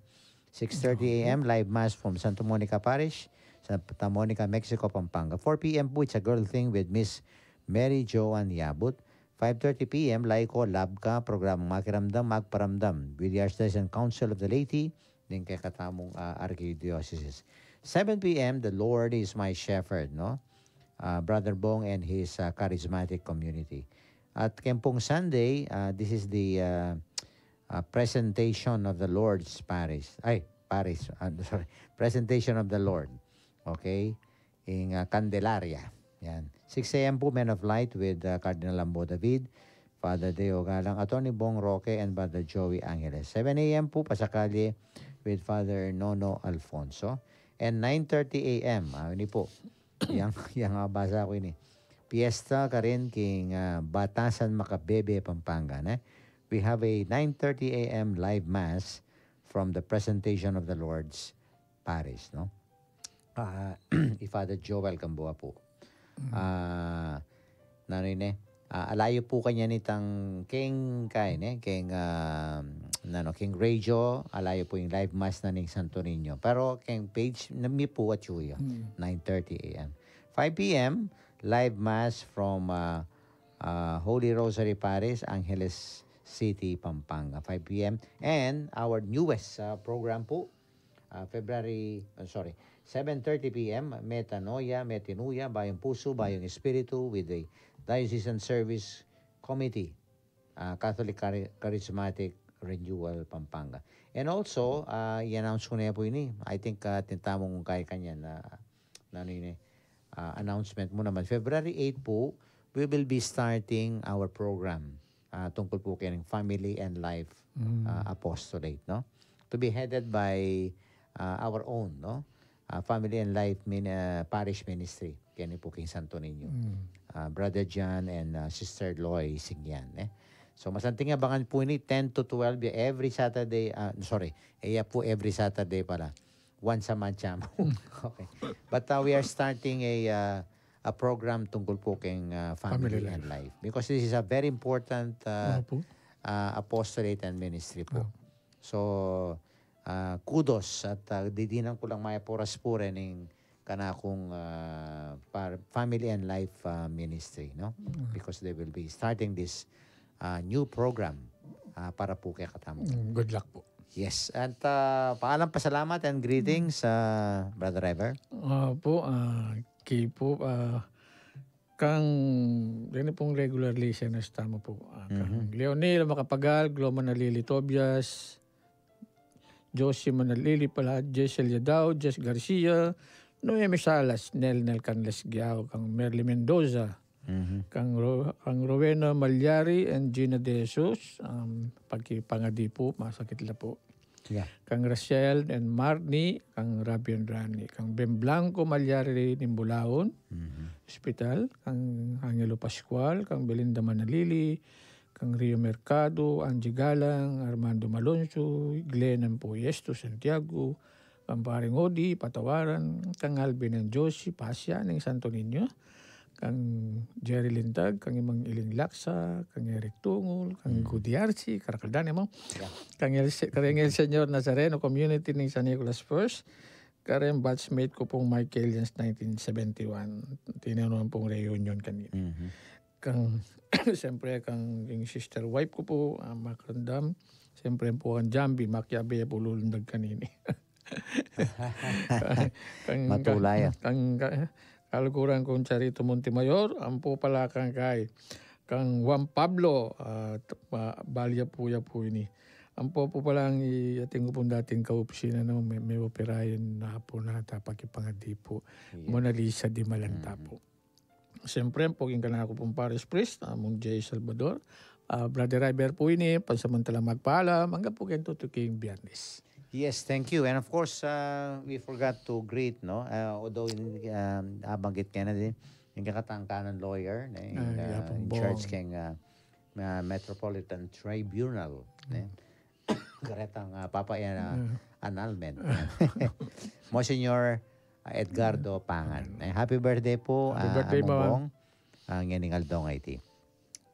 Six thirty a m, live mass from Santa Monica Parish, Santa Monica, Mexico, Pampanga. Four p m po, it's a girl thing with Miss Mary Joan Yabut. Five thirty p m, Laiko Labka, programang Makiramdam, Magparamdam, with the Archdiocese and Council of the Laity, ning kekatamung ah, Archdiocese. Seven p m, The Lord is My Shepherd, no? Ah, Brother Bong and his ah, charismatic community. At kempung Sunday, ah, this is the ah, ah, presentation of the Lord's Parish. Ay, Parish. Ah, sorry. Presentation of the Lord. Okay? Ing ah, Candelaria. Yan. Six a m po, Men of Light with ah, Cardinal Lambo David, Father Deo Galang, Attorney Bong Roque, and Father Joey Angeles. Seven a m po, Pasakalye with Father Nono Alfonso. And nine thirty a m, ah, ini po, yang, yang ah, basa ku ini. Piyesta karin king ah, Batasan, Macabebe, Pampanga, ne? We have a nine thirty a m live mass from the presentation of the Lord's Parish, no? Ah, i Father Joel Gamboa po. Ah, nanu ini? Ah, ala yu pu kanyan itang keng, keng, ne, keng, ah, nanu, keng radio, ala yu pu ing live mass na ning Santo Niño. Pero keng page na mi pu atyu ya, nine thirty a m. Five p m, live mass from, ah, ah, Holy Rosary Parish, Angeles City, Pampanga, five p m. And our newest, ah, program pu, ah, February, ah, sorry, seven thirty p m, Metanoia, Metanoia, Bayong Puso, Bayong Espiritu, with the Diocesan Service Committee, ah, Catholic Chari-, Charismatic Renewal, Pampanga. And also, ah, i-announce ko na pu ini. I think, ah, atin tamung kaya kanyan na, nanu ini, ah, announcement mu naman. February eight pu, we will be starting our program, ah, tungkol pu keng Family and Life, ah, Apostolate, no? To be headed by, ah, our own, no? Ah, Family and Life min-, ah, Parish Ministry, keni pu keng Santo Niño. Ah, Brother John and, ah, Sister Loy Singyan, eh. So, masanting abangan pu ini, ten to twelve, every Saturday, ah, sorry, e ya pu every Saturday pala. Once a month ya mu. Okay. But, uh, we are starting a, uh, a program tungkol pu keng, uh, Family Family and Life. Life. Because this is a very important, uh, Opo. Uh, apostolate and ministry pu. Opo. So, uh, kudos at, uh, didinan ku lang mayap a oras pu reng kanakung, uh, par-, Family and Life, uh, Ministry, no? Because they will be starting this, uh, new program, uh, para pu kekatamu. Mm, good luck pu. Yes. At, ah, paalam, pasalamat and greetings, ah, Brother Ever. Opo, ah, ki pu, ah, kang, ini pung regular listeners tamu pu, ah, kang Leonel Macapagal, Glo Manalili Tobias, Josie Manalili pala, Jessel Yadao, Jess Garcia, Noemi Salas, Nel Nel Canles Giao, kang Merly Mendoza, kang Ro-, kang Rowena Malyari and Gina De Jesus, um, paki pangadi pu, masakit la pu. Yeah. Kang Rachel and Marnie, kang Rabi and Rani, kang Ben Blanco Malyari Nimbulaon, Hospital, kang Angelo Pascual, kang Belinda Manalili, kang Rio Mercado, Angie Galang, Armando Malonzo, Glenn Ampuyesto Santiago, kang Paring Odi Patawaran, kang Alvin and Josie Pasya ning Santo Niño, kang Jerry Lintag, kang Imang Iling Laksa, kang Eric Tungul, kang Gudi Archie, karakaldan ya mu. Yeah. Kang El, kareng El Señor Nazareno Community ning San Nicolas First, kareng batchmate ku pung Michaelians nineteen seventy-one. Tinanuan pung reunion kanini. Kang, siyempre, kang, kang sister wife ku pu, ah, Makandam. Siyempre pu kang Jambi, makiabe ya pu lulundag kanini. Kang, Matulaya. Kang, ka-, kaluguran kung Charito Montemayor, ampo pala kang kay, kang Juan Pablo, ah, t-, ah, bali ya pu, ya pu ini. Ampo pu pala ang i-, atin ku pung dating kaopisina na me-, me-operayan na pu na tapakipangadi pu. Yes. Mona Lisa Dimalanta pu. Siyempre, ampo king kanaku pung parish priest, ah, Mung J Salvador. Ah, Brother River pu ini, pansamantalang magpaalam, angga pu keng tutuking Biyernes. Yes, thank you. And of course, uh, we forgot to greet, no? Uh, although, in, um, abanggit kaya na din, ing kekatang canon lawyer, ne, in, Ah, uh, Yapong in charge Bong. Keng, uh, uh, Metropolitan Tribunal, ne? Karetang, uh, papa yan, uh, annulment. Monsignor, uh, Edgardo Pangan. Eh, happy birthday pu, Happy uh, birthday, Among Bong. Bong. Ah, ngening aldo a iti.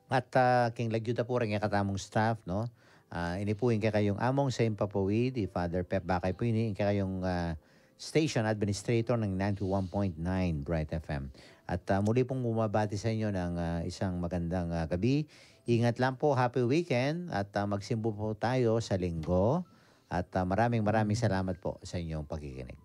At, ah, king lagyu da pu reng kekatamung staff, no? Ah, ini pu ing kekayung among sa Impapawid, i Father Pep Bakay pu ini, ing kekayung, ah, station administrator ng ninety-one point nine Bright F M. At, ah, muli pung bumabati sa inyo ng, ah, isang magandang, ah, gabi. Ingat lang po, happy weekend, at, ah, magsimbo po tayo sa Linggo. At, ah, maraming, maraming salamat po sa inyong pakikinig.